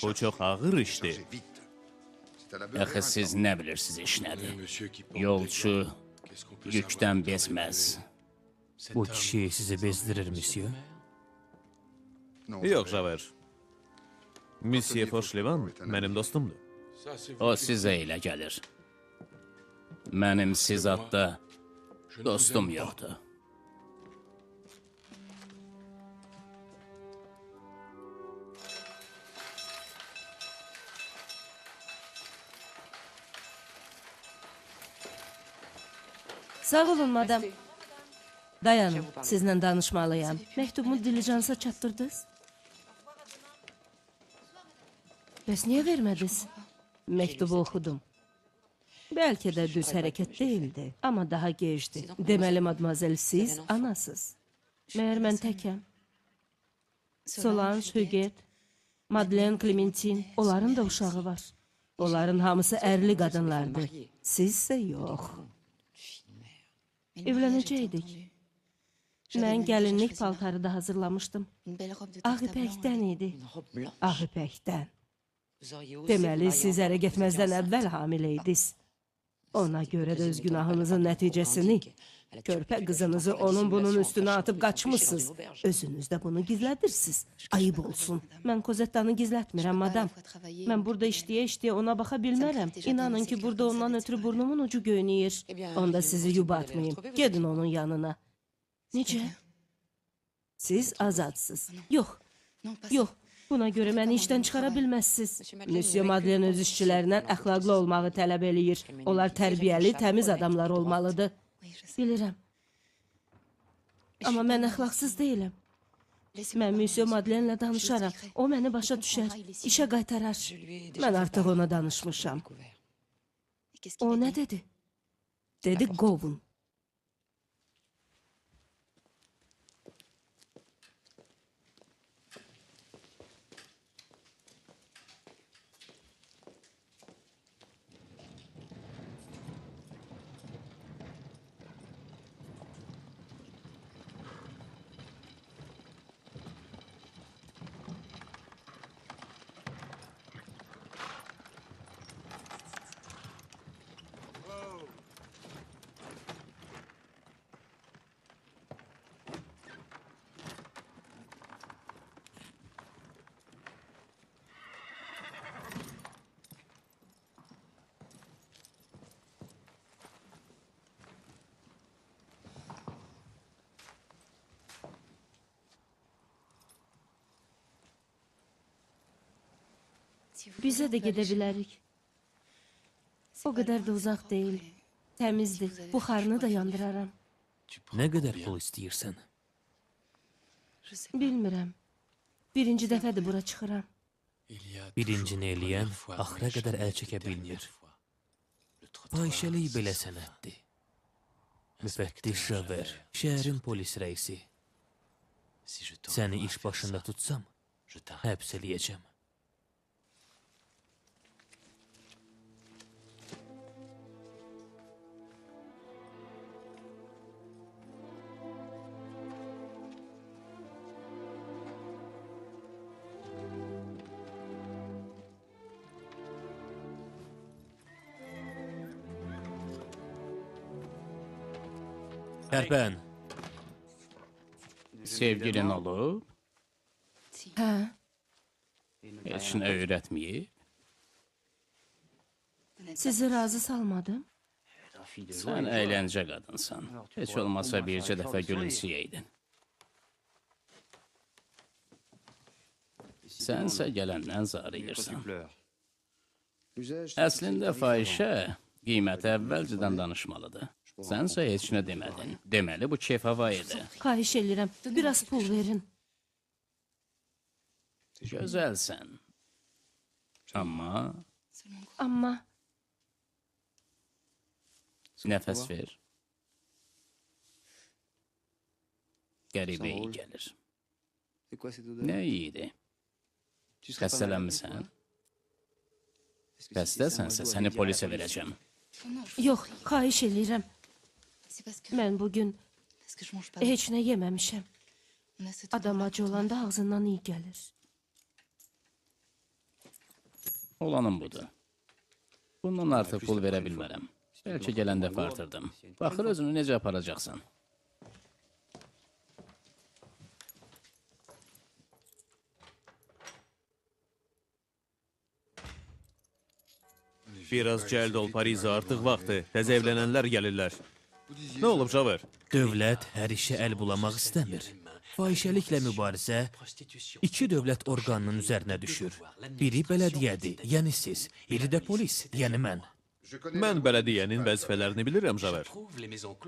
Bu çox ağır işdir. Axı siz nə bilirsiniz iş nədir? Yolçu yükdən bezməz. Bu kişi sizi bezdirir, Müsyo. Yox, Javer. Müsyo Foşlevan mənim dostumdur. O sizə elə gəlir. Mənim siz adda dostum yoxdur. Sağ olun, madam. Dayanın, sizinlə danışmalıyam. Məktubumu dilijansa çatdırdınız? Bəs niyə vermədiniz? Məktubu oxudum. Bəlkə də düz hərəkət deyildi, amma daha gecdir. Deməli, madmazel, siz anasız. Məyər mən təkəm? Solange, Huguet, Madeleine, Clementine, onların da uşağı var. Onların hamısı ərli qadınlardır. Sizsə yox. Evlənəcəkdik. Mən gəlinlik paltarı da hazırlamışdım. Ağ ipəkdən idi. Ağ ipəkdən. Deməli, siz ərə getməzdən əvvəl hamilə idiniz. Ona görə də öz günahınızın nəticəsini, körpə qızınızı onun bunun üstünə atıb qaçmışsınız. Özünüz də bunu gizlədirsiniz. Ayıb olsun. Mən Kozettanı gizlətmirəm, madam. Mən burada işləyə-işləyə ona baxa bilmərəm. İnanın ki, burada ondan ötürü burnumun ucu göynəyir. Onda sizi yubatmayayım. Gedin onun yanına. Necə? Siz azadsınız. Yox, yox. Buna görə məni işdən çıxara bilməzsiniz. Müsyo Madlen öz işçilərindən əxlaqlı olmağı tələb eləyir. Onlar tərbiyəli, təmiz adamlar olmalıdır. Bilirəm. Amma mən əxlaqsız deyiləm. Mən Müsyo Madlenlə danışaram. O məni başa düşər, işə qaytarar. Mən artıq ona danışmışam. O nə dedi? Dedi, qovun. Bizə də gedə bilərik. O qədər də uzaq deyil. Təmizdir. Buxarını da yandıraram. Nə qədər pul istəyirsən? Bilmirəm. Birinci dəfədir bura çıxıram. Birincini eləyən axıra qədər əl çəkə bilmir. Fahişəlik belə sənətdir. Müfəttiş Javer, şəhərin polis rəisi. Səni iş başında tutsam, həbs eləyəcəm. Tərpən! Sevgilin olub? Hə. Heç nə öyrətməyib? Sizi razı salmadım. Sən əyləncə qadınsan. Heç olmasa bircə dəfə gülümsəyəydin. Sənsə gələndən zarıyırsan. Əslində fahişə qiyməti əvvəlcədən danışmalıdır. Sənsə heç nə demədin. Deməli, bu keyf hava idi. Xahiş eləyirəm, biraz pul verin. Gözəlsən. Amma... Amma... Nəfəs ver. Qəribə iyi gəlir. Nə iyi idi? Xəstələnmisən? Xəstəsənsə səni polisə verəcəm. Yox, xahiş eləyirəm. Mən bugün heç nə yeməmişəm. Adam acı olanda ağzından iyi gəlir. Olanım budur. Bundan artıq pul verə bilmərəm. Bəlkə gələn dəfə artırdım. Baxır özünü necə aparacaqsan. Biraz cəld ol Parizo, artıq vaxtı. Təzə evlənənlər gəlirlər. Nə olub, Javert? Dövlət hər işə əl bulamaq istəmir. Fahişəliklə mübarizə iki dövlət orqanının üzərinə düşür. Biri bələdiyyədir, yəni siz, biri də polis, yəni mən. Mən bələdiyyənin vəzifələrini bilirəm, Javert.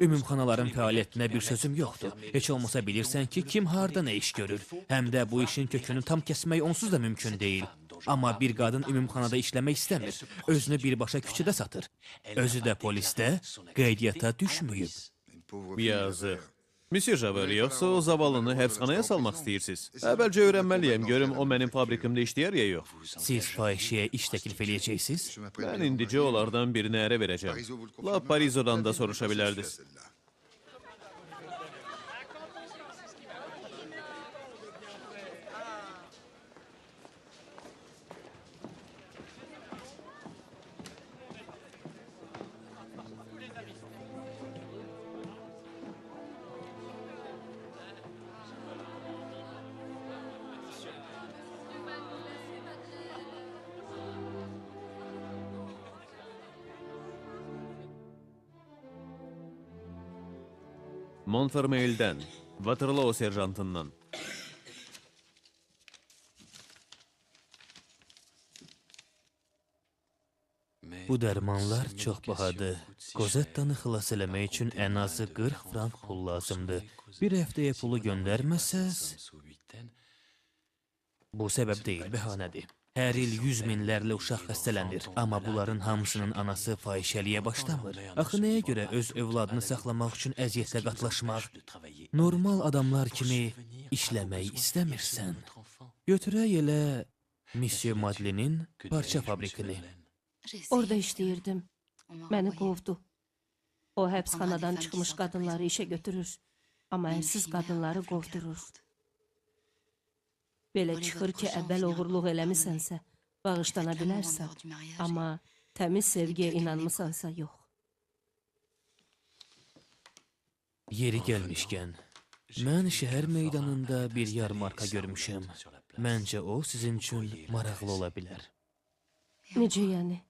Ümumxanaların fəaliyyətinə bir sözüm yoxdur. Heç olmasa bilirsən ki, kim harda nə iş görür. Həm də bu işin kökünü tam kəsmək onsuz da mümkün deyil. Amma bir qadın ümumxanada işləmək istəmir. Özünü birbaşa küçədə satır. Özü də polisdə qeydiyyata düşməyib. Yazıq. Monsieur Javert, yoxsa o zavallını həbsxanaya salmaq istəyirsiniz? Əvvəlcə öyrənməliyəm, görüm o mənim fabrikimdə işləyər ya yox. Siz fahişəyə iş təklif eləyəcəksiniz? Mən indicə onlardan birini ərə verəcəm. Lap Parizodan da soruşa bilərdiniz. Montfermeil'dən, Waterloo serjantından. Bu dərmanlar çox bahadır. Kozettanı xilas eləmək üçün ən azı 40 frank pul lazımdır. Bir həftəyə pulu göndərməsəz, bu səbəb deyil, bəhanədir. Hər il 100 minlərlə uşaq xəstələnir, amma bunların hamısının anası fahişəliyə başlamır. Axı nəyə görə öz övladını saxlamaq üçün əziyyətlə qatlaşmaq? Normal adamlar kimi işləmək istəmirsən. Götürək elə Monsieur Madeleinin parça fabrikini. Orada işləyirdim. Məni qovdu. O həbsxanadan çıxmış qadınları işə götürür, amma ərsiz qadınları qovdurur. Belə çıxır ki, əvvəl oğurluq eləmisənsə, bağışlana bilərsən, amma təmiz sevgiyə inanmısansa, yox. Yeri gəlmişkən, mən şəhər meydanında bir yarmarka görmüşəm. Məncə o, sizin üçün maraqlı ola bilər. Necə yəni?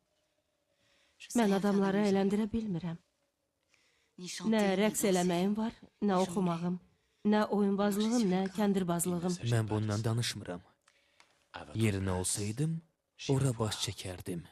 Mən adamları əyləndirə bilmirəm. Nə rəqs eləməyim var, nə oxumağım. Nə oyunbazlığım, nə kəndirbazlığım. Mən bundan danışmıram. Yerinə olsaydım, ora baş çəkərdim.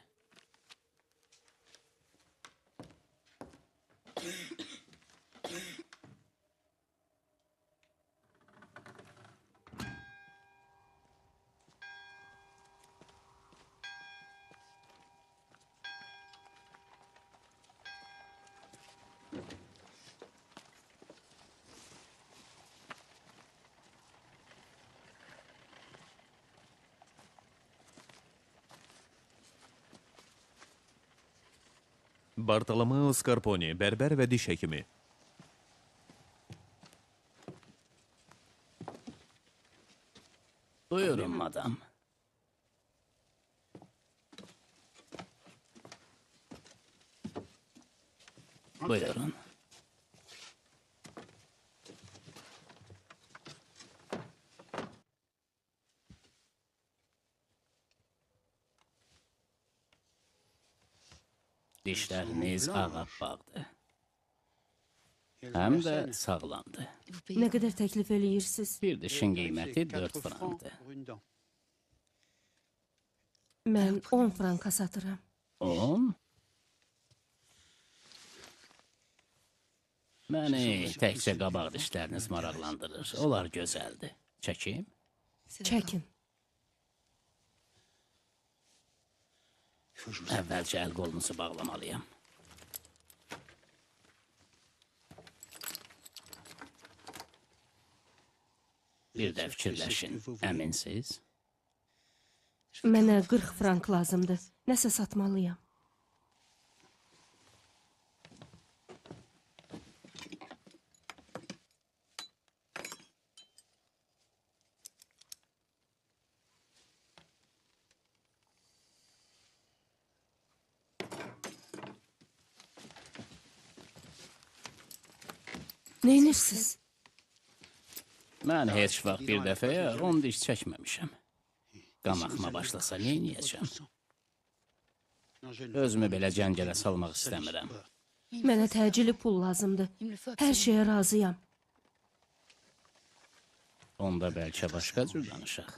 Bartolomeo Scarponi, bərbər və diş həkimi. Buyurun, madam. Buyurun. Dişləriniz ağappaqdır. Həm də sağlamdır. Nə qədər təklif eləyirsiniz? Bir dişin qiyməti 4 frankdır. Mən 10 franka satıram. 10? Məni təkcə qabaq dişləriniz maraqlandırır. Onlar gözəldir. Çəkim? Çəkin. Əvvəlcə əl qolunuzu bağlamalıyam. Bir də fikirləşin. Əminsiz? Mənə 40 frank lazımdır. Nəsə satmalıyam. Neynirsiz? Mən heç vaxt bir dəfəyə 10 diş çəkməmişəm. Qan axma başlasa neyniyəcəm? Özümü belə cəngələ salmaq istəmirəm. Mənə təcili pul lazımdır. Hər şeyə razıyam. Onda bəlkə başqa cür danışaq.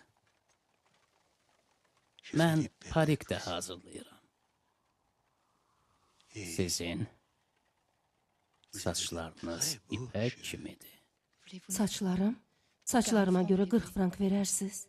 Mən parik də hazırlayıram. Sizin saçlarınız ipək kimidir. Saçlarım? Saçlarıma görə 40 frank verərsiz.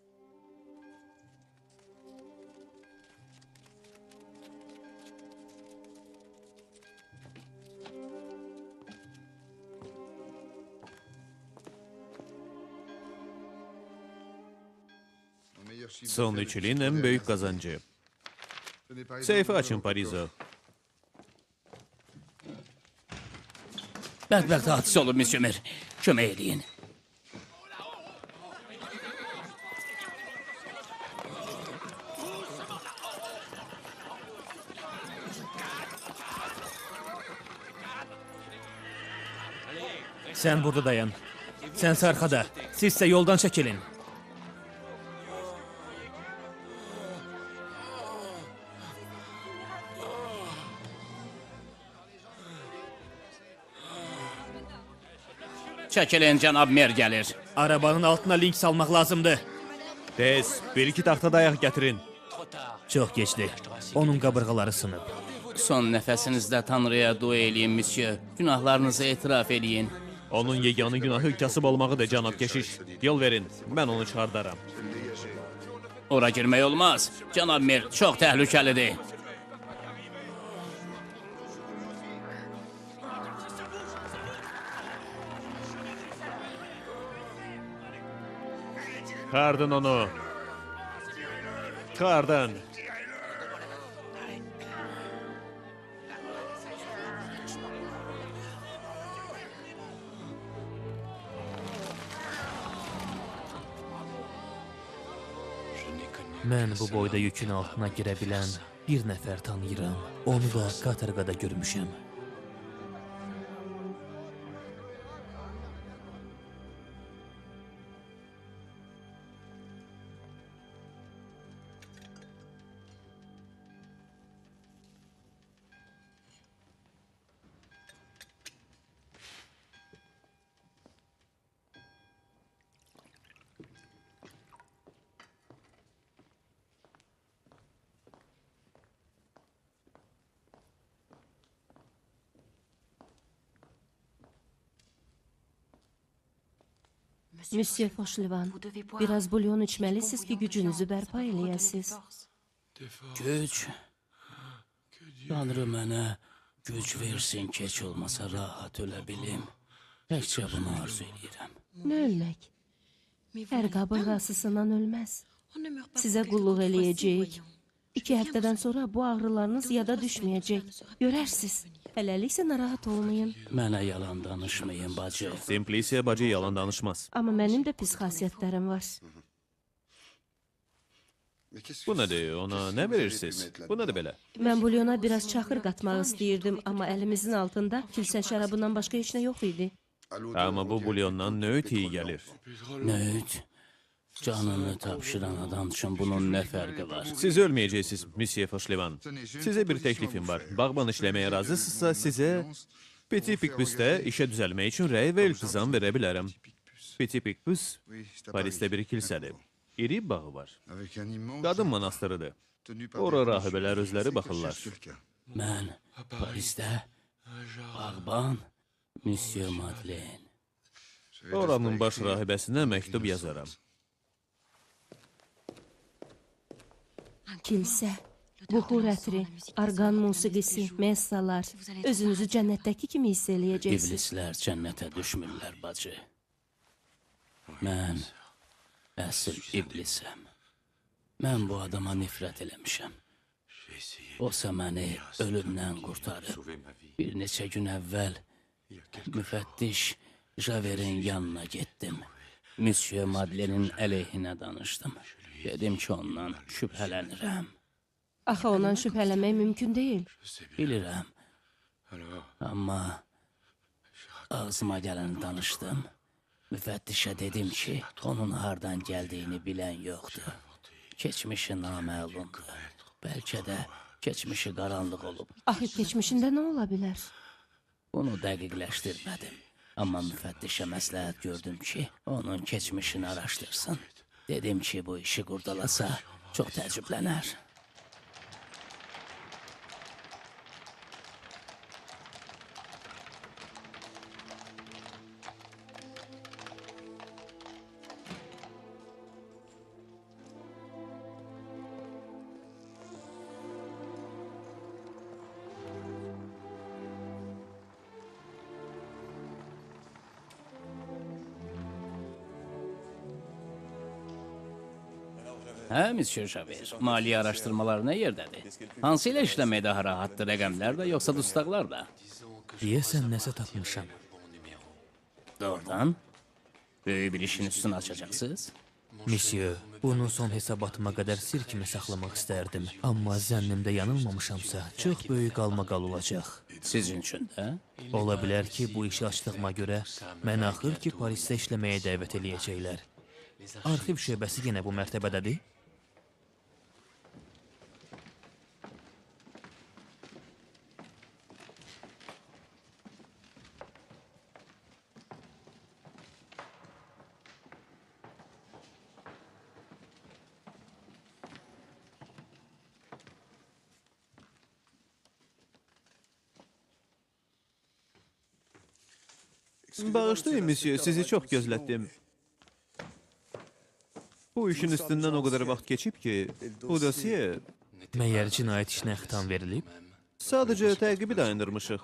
Son 3 ilin en büyük kazancı. Seyfi açın Parizo. Bədbəxt hadisə olub, Monsieur Mer. Kömək eləyin. Sən burada dayan. Sənsə arxada. Sizsə yoldan çəkilin. Çəkilin, cənab Mer gəlir. Arabanın altına link salmaq lazımdır. Tez, 1-2 taxta dayaq gətirin. Çox gecdir. Onun qabırğaları sınıb. Son nəfəsinizdə Tanrıya dua eləyin, Monsieur. Günahlarınızı etiraf eləyin. Onun yeganı günahı kasıb olmağıdır, cənab keşiş. Yol verin, mən onu çıxardaram. Ora girmək olmaz. Cənab Mer çox təhlükəlidir. Çıxardın onu. Çıxardın. Mən bu boyda yükün altına girə bilən bir nəfər tanıyıram. Onu da katorqada görmüşəm. Monsieur Fauchelevent, biraz bulyon içməlisiniz ki, gücünüzü bərpa eləyəsiniz. Güc? Tanrı mənə güc versin ki, heç olmasa rahat ölə bilim. Təkcə bunu arzu eləyirəm. Nə ölmək? Hər qabırğasısından ölməz. Sizə qulluq eləyəcəyik. 2 həftədən sonra bu ağrılarınız yada düşməyəcək. Görərsiz. Hələliksə narahat olmayın. Mənə yalan danışmayın, bacı. Simplisiya bacı yalan danışmaz. Amma mənim də pis xasiyyətlərim var. Bu nədir? Ona nə verirsiniz? Bu nədir belə? Mən bulyona biraz çaxır qatmaq istəyirdim, amma əlimizin altında kilsə şərabından başqa heç nə yox idi. Amma bu bulyondan nöyüt iyi gəlir. Nöyüt? Canını tapşıran adam üçün bunun nə fərqi var? Siz ölməyəcəksiniz, Monsieur Fauchelevent. Sizə bir təklifim var. Bağban işləməyə razısınızsa, sizə Petit Picpus'da işə düzəlmək üçün rəy və iltizam verə bilərəm. Petit Picpus Parisdə bir kilsədir. İri bağı var. Qadın monastırıdır. Ora rahibələr özləri baxırlar. Mən Parisdə bağban Monsieur Madeleine. Oranın baş rahibəsinə məktub yazaram. Kilsə, buxur ətri, arqan musiqisi, messalar. Özünüzü cənnətdəki kimi hiss eləyəcəksiniz. İblislər cənnətə düşmürlər, bacı. Mən əsl iblisəm. Mən bu adama nifrət eləmişəm. Osa məni ölümdən qurtarıb. Bir neçə gün əvvəl müfəttiş Javerin yanına getdim. Monsieur Madeleinin əleyhinə danışdım. Dedim ki, ondan şübhələnirəm. Axı ondan şübhələnmək mümkün deyil. Bilirəm. Amma ağzıma gələni danışdım. Müfəttişə dedim ki, onun hardan gəldiyini bilən yoxdur. Keçmişi naməlumdur. Bəlkə də keçmişi qaranlıq olub. Axı keçmişində nə ola bilər? Bunu dəqiqləşdirmədim. Amma müfəttişə məsləhət gördüm ki, onun keçmişini araşdırsın. Dedim ki, bu işi qurdalasa çox təəccüblənər. Hə, Monsieur Javert, maliyyə araşdırmaları nə yerdədir? Hansı ilə işləmək daha rahatdır, rəqəmlər də, yoxsa dustaqlar da? Deyəsən nəsə tapmışam. Doğrudan? Böyük bir işin üstünü açacaqsınız? Monsieur, bunu son hesabatıma qədər sir kimi saxlamaq istərdim. Amma zənnimdə yanılmamışamsa, çox böyük qalmaqal olacaq. Sizin üçün də? Ola bilər ki, bu işi açdığıma görə məni axır ki, Parisdə işləməyə dəvət eləyəcəklər. Arxiv şöbəsi yenə bu mərtəbədədir? Bağışlayın, Monsieur, sizi çox gözlətdim. Bu işin üstündən o qədər vaxt keçib ki, bu dosiye... Məyər cinayət işinə xitam verilib? Sadəcə təqibi dayandırmışıq.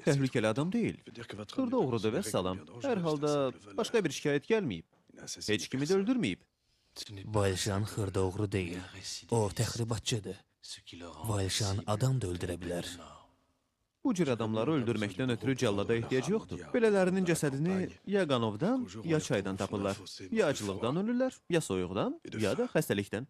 Təhlükəli adam deyil. Xırda oğrudur və salam. Hər halda başqa bir şikayət gəlməyib. Heç kimi də öldürməyib. Valjean xırda oğru deyil. O təxribatçıdır. Valjean adam da öldürə bilər. Bu cür adamları öldürməkdən ötürü cəllada ehtiyac yoxdur. Belələrinin cəsədini ya qanovdan, ya çaydan tapırlar. Ya acılıqdan ölürlər, ya soyuqdan, ya da xəstəlikdən.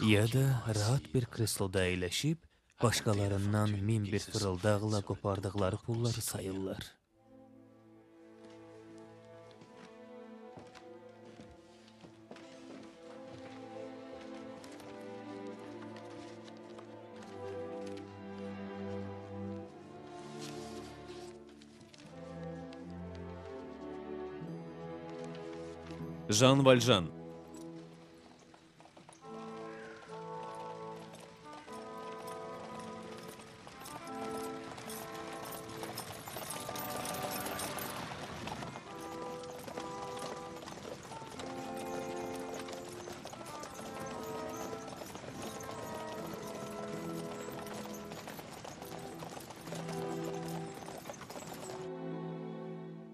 Ya da rahat bir kresloda əyləşib, başqalarından 1001 fırıldaqla qopardıqları pulları sayırlar. Jean Valjean.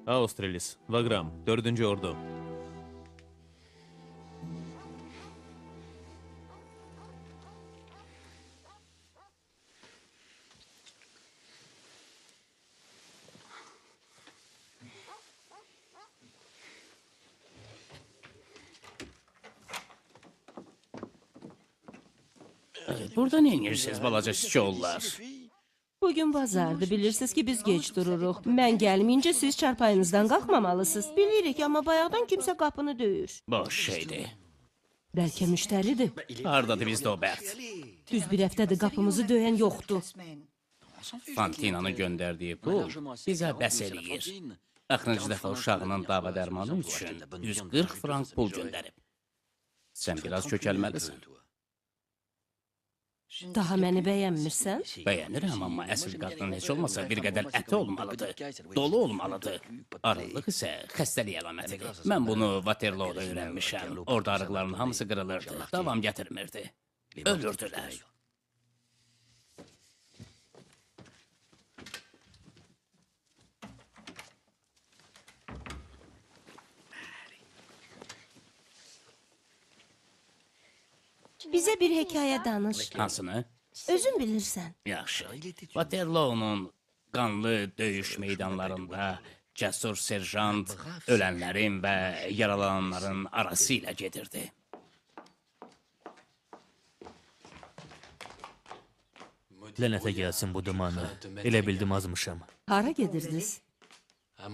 Austrilis, Wagram, 4. Ordu. Burada nə edirsiniz balaca siçovullar? Bu Bugün bazardır, bilirsiniz ki biz gec dururuq. Mən gəlməyincə siz çarpayınızdan qalxmamalısınız. Bilirik, amma bayaqdan kimsə qapını döyür. Boş şeydir. Bəlkə müştəridir. Hardadır bizdə o bəxt? Düz bir həftədir qapımızı döyən yoxdur. Fantinanın göndərdiyi pul bizə bəs eləyir. Axırıncı dəfə uşağının dava dərmanı üçün 140 frank pul göndərib. Sən biraz kökəlməlisən. Daha məni bəyənmirsən? Bəyənirəm, amma əsl qadının heç olmasa bir qədər əti olmalıdır, dolu olmalıdır. Arıqlıq isə xəstəlik əlamətidir. Mən bunu Waterloo'da öyrənmişəm. Orada arıqların hamısı qırılırdı, davam gətirmirdi. Ölürdülər. Bizə bir hekayə danış. Hansını? Özün bilirsən. Yaxşı. Waterloo'nun qanlı döyüş meydanlarında cəsur serjant ölənlərin və yaralananların arası ilə gedirdi. Lənətə gəlsin bu dumanı. Elə bildim azmışam. Hara gedirdiniz?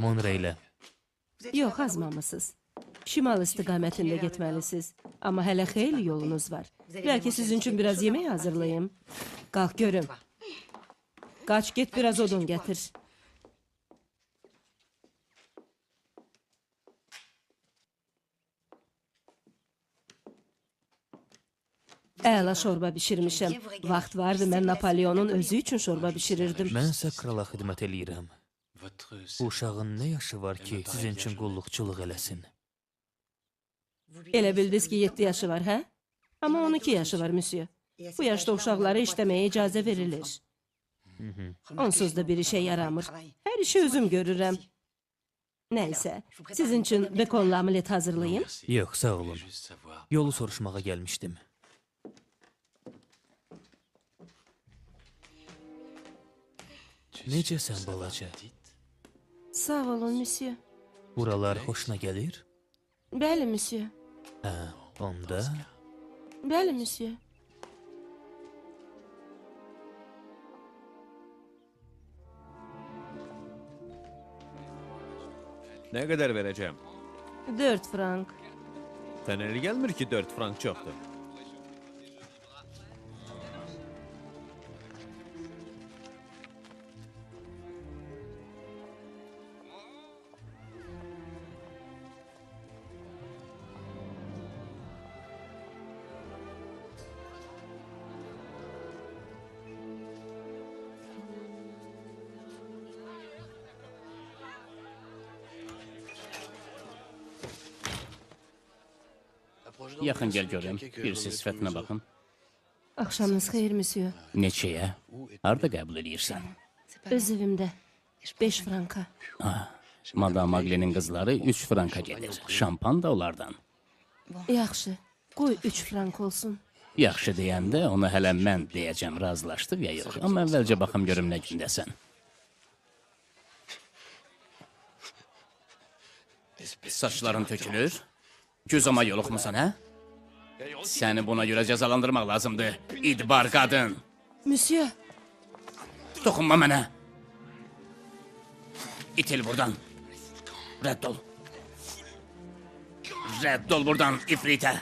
Monreylə. Yox, azmamısınız. Şimal istiqamətində getməlisiniz. Amma hələ xeyli yolunuz var. Bəlkə sizin üçün biraz yemək hazırlayım. Qalx görüm. Qaç get biraz odun gətir. Əla şorba bişirmişəm. Vaxt vardı, mən Napoleonun özü üçün şorba bişirirdim. Mənsə krala xidmət eləyirəm. Bu uşağın nə yaşı var ki, sizin üçün qulluqçuluq eləsin? Elə bildiniz ki, 7 yaşı var, hə? Amma 12 yaşı var, müsyo. Bu yaşda uşaqlara işləməyə icazə verilir. Onsuz da bir işə yaramır. Hər işi özüm görürəm. Nəysə, sizin üçün bekonlu omelet hazırlayayım. Yox, sağ olun. Yolu soruşmağa gəlmişdim. Necəsən, balaca? Sağ olun, müsyo. Buralar xoşuna gəlir? Bəli, müsyo. Hə, onda? Bəli, müsyo. Ne kadar vereceğim? 4 frank. Sənə elə gəlmir ki 4 frank çoxdur. Yaxın gəl görüm, bir siz sifətinə baxın. Axşamınız xeyir, müsyo. Neçəyə? Harda qəbul eləyirsən? Öz evimdə. 5 franka. Madam Aglenin qızları 3 franka gedir. Şampan da onlardan. Yaxşı, qoy 3 frank olsun. Yaxşı deyəndə onu hələ mən deyəcəm, razılaşdı ya yox. Amma əvvəlcə baxım görüm nə gündəsən. Saçların tökülür. Güzama yoluxmusan, hə? Səni buna görə cəzalandırmaq lazımdır, İdbar qadın. Müsyo. Toxunma mənə. İtil buradan. Rədd ol. Rədd ol buradan, ifritə.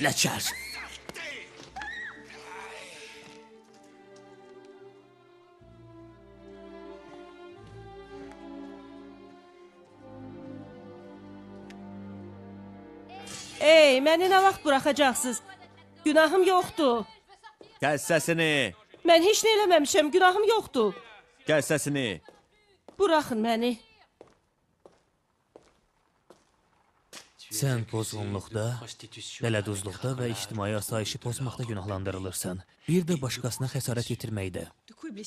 Ləçər. Ey, məni nə vaxt buraxacaqsınız? Günahım yoxdur. Kəs səsini. Mən heç nə eləməmişəm, günahım yoxdur. Kəs səsini. Buraxın məni. Sən pozğunluqda, dələduzluqda və ictimai asayişi pozmaqda günahlandırılırsan. Bir də başqasına xəsarət yetirməkdə.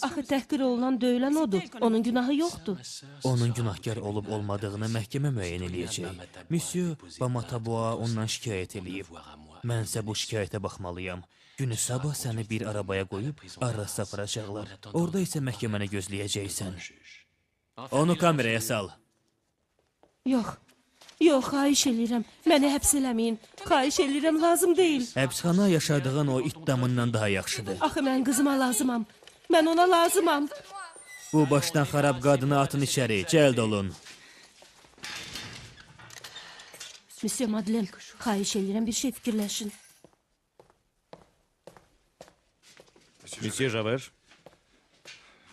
Axı təhqir olunan döyülən odur. Onun günahı yoxdur. Onun günahkar olub olmadığını məhkəmə müəyyən eləyəcək. Müsyo Bamataboa ondan şikayət eləyib. Mənsə bu şikayətə baxmalıyam. Günü sabah səni bir arabaya qoyub Arrasa aparacaqlar. Orada isə məhkəməni gözləyəcəksən. Onu kameraya sal. Yox. Yox, xahiş eləyirəm. Məni həbs eləməyin. Xahiş eləyirəm, lazım deyil. Həbsxana yaşadığın o it damından daha yaxşıdır. Axı mən qızıma lazımam. Mən ona lazımam. Bu başdan xarab qadını atın içəri, cəld olun. Monsieur Madeleine, xahiş edirəm bir şey fikirləşin. Monsieur Javert,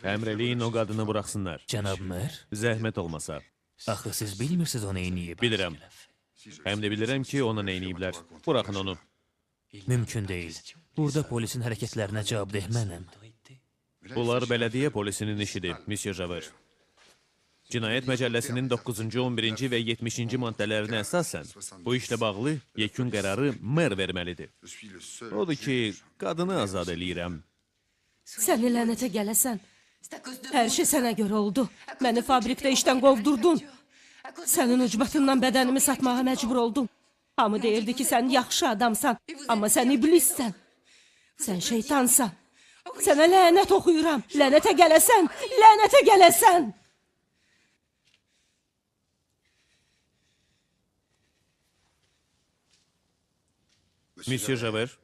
əmr eləyin o qadını buraxsınlar. Cənab mer, Zəhmət olmasa. Axı siz bilmirsiniz o neyniyib. Bilirəm. Həm də bilirəm ki, ona neyniyiblər. Buraxın onu. Mümkün deyil. Burada polisin hərəkətlərinə cavabdeh mənəm. Bunlar bələdiyyə polisinin işidir, Monsieur Javert. Cinayət Məcəlləsinin 9-cu, 11-ci və 70-ci maddələrinə əsasən bu işlə bağlı yekun qərarı mer verməlidir. Odur ki, qadını azad eləyirəm. Səni lənətə gələsən. Hər şey sənə görə oldu. Məni fabrikdə işdən qovdurdun. Sənin ucbatından bədənimi satmağa məcbur oldum. Hamı deyirdi ki, sən yaxşı adamsan, amma sən iblissən. Sən şeytansan. Sənə lənət oxuyuram. Lənətə gələsən, lənətə gələsən. Monsieur Javert,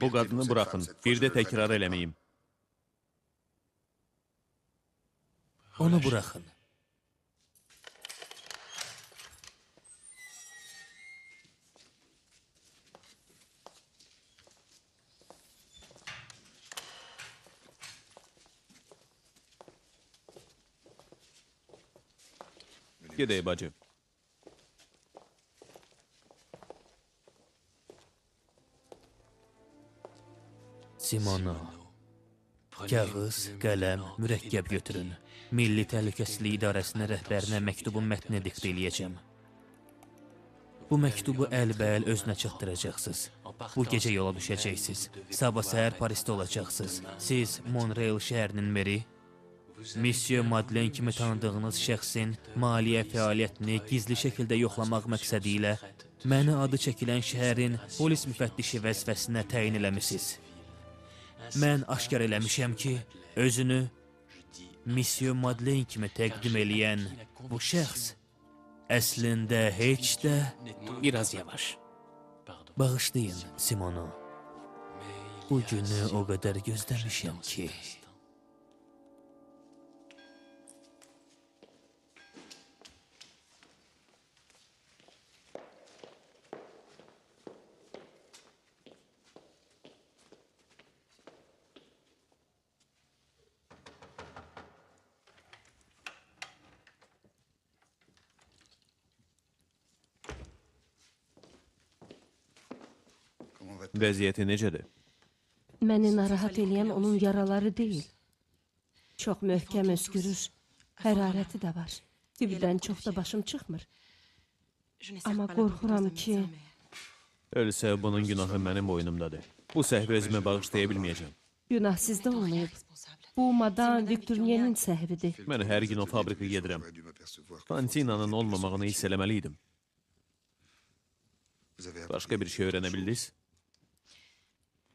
bu qadını buraxın. Bir də təkrar eləməyim. Onu buraxın. Gedək bacı. Simono, kağız, qələm, mürəkkəb götürün. Milli Təhlükəsizlik İdarəsinin rəhbərinə məktubun mətnini diktə eləyəcəm. Bu məktubu əlbəəl özünə çatdıracaqsınız. Bu gecə yola düşəcəksiniz. Sabah səhər Parisdə olacaqsınız. Siz Monreal şəhərinin meri, Monsieur Madeleine kimi tanıdığınız şəxsin maliyyə fəaliyyətini gizli şəkildə yoxlamaq məqsədi ilə məni adı çəkilən şəhərin polis müfəttişi vəzifəsinə təyin eləmisiniz. Mən aşkar eləmişəm ki, özünü Monsieur Madeleine kimi təqdim eləyən bu şəxs əslində heç də... Biraz yavaş. Bağışlayın, Simono. Bu günü o qədər gözləmişəm ki... Vəziyyəti necədir? Məni narahat eləyən onun yaraları deyil. Çox möhkəm öskürür. Hərarəti də var. Tibdən çox da başım çıxmır. Amma qorxuram ki... Ölsə bunun günahı mənim boynumdadır. Bu səhvi özümə bağışlaya bilməyəcəm. Günah sizdə olmayıb. Bu, Madame Victorniyenin səhvidir. Mən hər gün o fabrika gedirəm. Fantinanın olmamağını hiss eləməli idim. Başqa bir şey öyrənə bildiniz?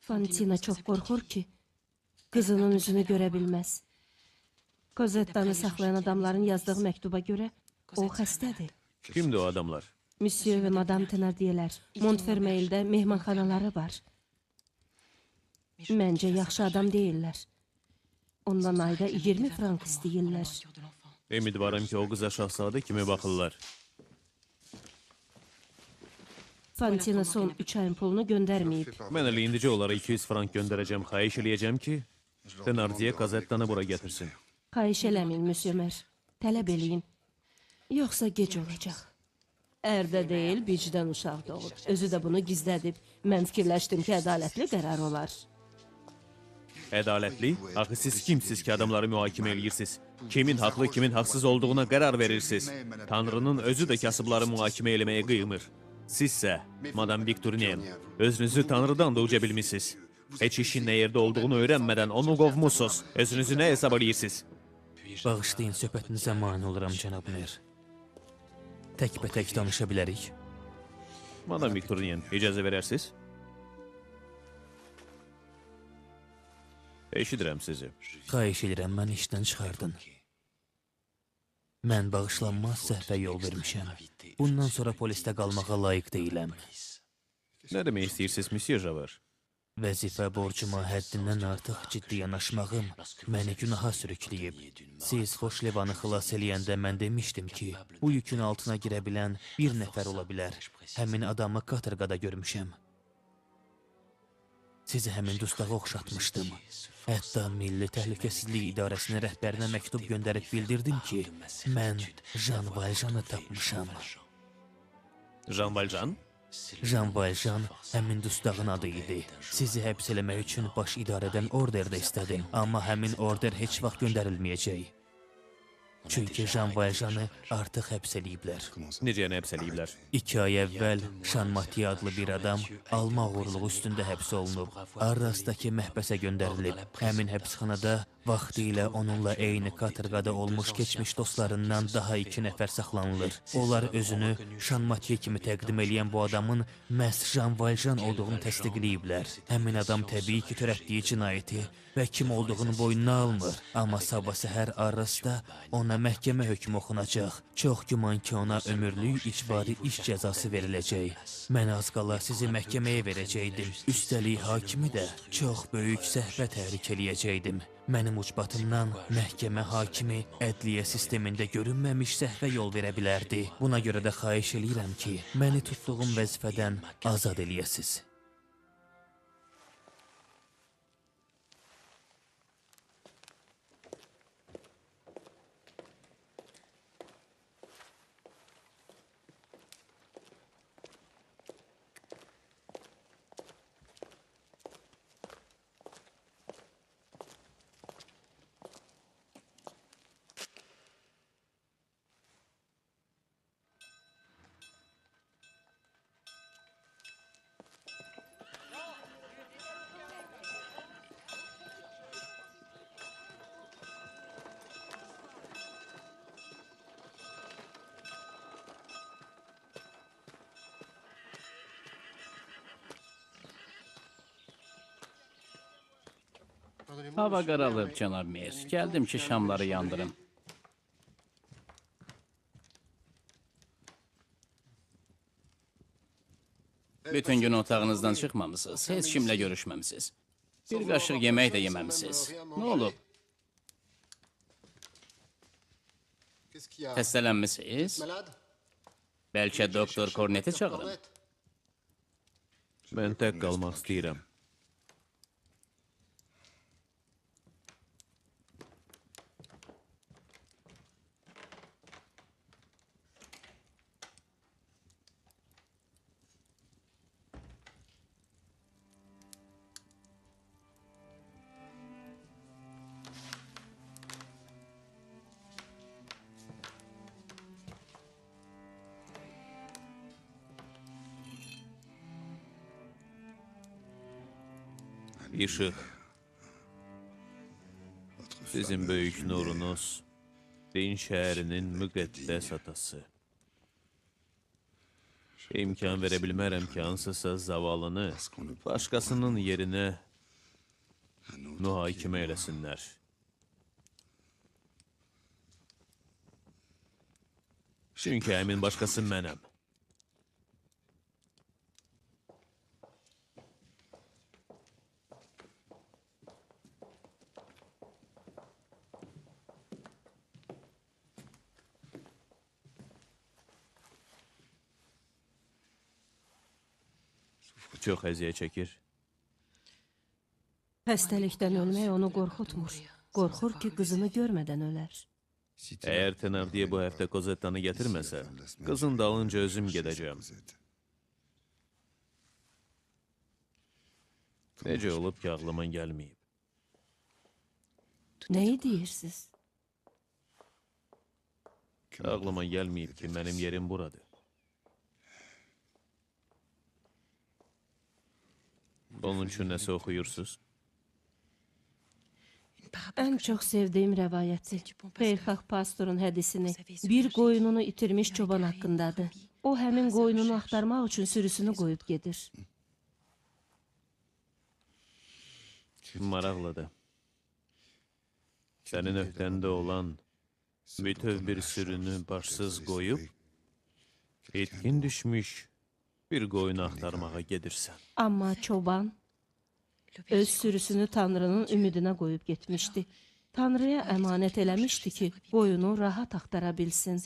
Fantina çox qorxur ki, qızının üzünü görə bilməz. Kozettanı saxlayan adamların yazdığı məktuba görə o xəstədir. Kimdir o adamlar? Monsieur və Madame Thénardierlər. Montfermeildə mehmanxanaları var. Məncə yaxşı adam deyirlər. Ondan ayda 20 frank istəyirlər. Ümidvaram ki, o qıza şahzadə kimi baxırlar. Fantina son 3 ayın pulunu göndərməyib. Mən elə indicə onlara 200 frank göndərəcəm. Xahiş eləyəcəm ki, Thénardier Kozettanı bura gətirsin. Xahiş eləməyin, Monsieur Mer. Tələb eləyin. Yoxsa gec olacaq. Ərdə deyil, bicdən uşaq doğub. Özü də bunu gizlədib. Mən fikirləşdim ki, ədalətli qərar olar. Ədalətli? Axı siz kimsiz ki, adamları mühakimə eləyirsiniz? Kimin haqlı, kimin haqsız olduğuna qərar verirsiniz? Tanrının özü də kasıbları mühakimə eləməyə qıymır. Sizsə, Madame Victorien, özünüzü Tanrıdan da uca bilmişsiniz. Heç işin nə yerdə olduğunu öyrənmədən onu qovmusunuz. Özünüzü nə hesab eləyirsiniz? Bağışlayın, söhbətinizə mane oluram, cənab mer. Təkbətək danışa bilərik. Madame Victorien, icazə verərsiniz? Eşidirəm sizi. Xahiş edirəm, məni işdən çıxardın. Mən bağışlanmaz səhvə yol vermişəm. Bundan sonra polisdə qalmağa layiq deyiləm. Nə demək istəyirsiniz, Monsieur Javert? Vəzifə borcuma həddindən artıq ciddi yanaşmağım məni günaha sürükləyib. Siz Xoşlevanı xilas eləyəndə mən demişdim ki, bu yükün altına girə bilən bir nəfər ola bilər. Həmin adamı katorqada görmüşəm. Sizi həmin dustağa oxşatmışdım. Hətta Milli Təhlükəsizlik İdarəsinin rəhbərinə məktub göndərib bildirdim ki, mən Jean Valjeanı tapmışam. Jean Valjean? Jean Valjean həmin dustağın adı idi. Sizi həbs eləmək üçün baş idarədən order də istədim. Amma həmin order heç vaxt göndərilməyəcək. Çünki Jean Valjeanı artıq həbs eləyiblər. Necə yəni həbs eləyiblər? 2 ay əvvəl Şanmati adlı bir adam alma oğurluğu üstündə həbs olunub. Arrasdakı məhbəsə göndərilib. Həmin həbsxanada vaxtilə onunla eyni katorqada olmuş keçmiş dostlarından daha 2 nəfər saxlanılır. Onlar özünü Şanmati kimi təqdim eləyən bu adamın məhz Jean Valjean olduğunu təsdiqləyiblər. Həmin adam təbii ki, törətdiyi cinayəti və kim olduğunu boynuna almır. Amma sabah səhər Arrasda ona məhkəmə hökmü oxunacaq. Çox güman ki, ona ömürlük icbari iş cəzası veriləcək. Mən az qala sizi məhkəməyə verəcəkdim. Üstəlik hakimi də çox böyük səhvə təhrik eləyəcəkdim. Mənim ucbatımdan məhkəmə hakimi ədliyyə sistemində görünməmiş səhvə yol verə bilərdi. Buna görə də xahiş eləyirəm ki, məni tutduğum vəzifədən azad eləyəsiz. Hava qaralıb, cənab Mer. Gəldim ki, şamları yandırım. Bütün gün otağınızdan çıxmamısınız, heç kimlə görüşməmisiniz. Bir qaşıq yemək də yeməmisiniz. Nə olub? Xəstələnmisiniz? Bəlkə doktor Korneti çağırım. Mən tək qalmaq istəyirəm. İşıq, sizin böyük nurunuz, din şəhərinin müqəddəs atası. İmkan verə bilmərəm ki, hansısa zavalını başqasının yerinə mühakimə eləsinlər. Çünki həmin başqası mənəm. Çox əziyyət çəkir. Xəstəlikdən ölmək onu qorxutmur. Qorxur ki, qızını görmədən ölər. Əgər Tenardiye bu həftə Kozettanı gətirməsə, qızın dalınca özüm gedəcəm. Necə olub ki, ağlıma gəlməyib? Nəyi deyirsiniz? Ağlıma gəlməyib ki, mənim yerim buradır. Onun üçün nəsə oxuyursunuz? Ən çox sevdiyim rəvayəti, Xeyirxah pastorun hədisini, bir qoyununu itirmiş çoban haqqındadır. O, həmin qoyununu axtarmaq üçün sürüsünü qoyub gedir. Maraqlıdır. Sənin öhdəndə olan bütöv bir sürünü başsız qoyub, itkin düşmüş bir qoyunu axtarmağa gedirsən. Amma çoban Öz sürüsünü Tanrının ümidinə qoyub getmişdi. Tanrıya əmanət eləmişdi ki, qoyunu rahat axtara bilsin.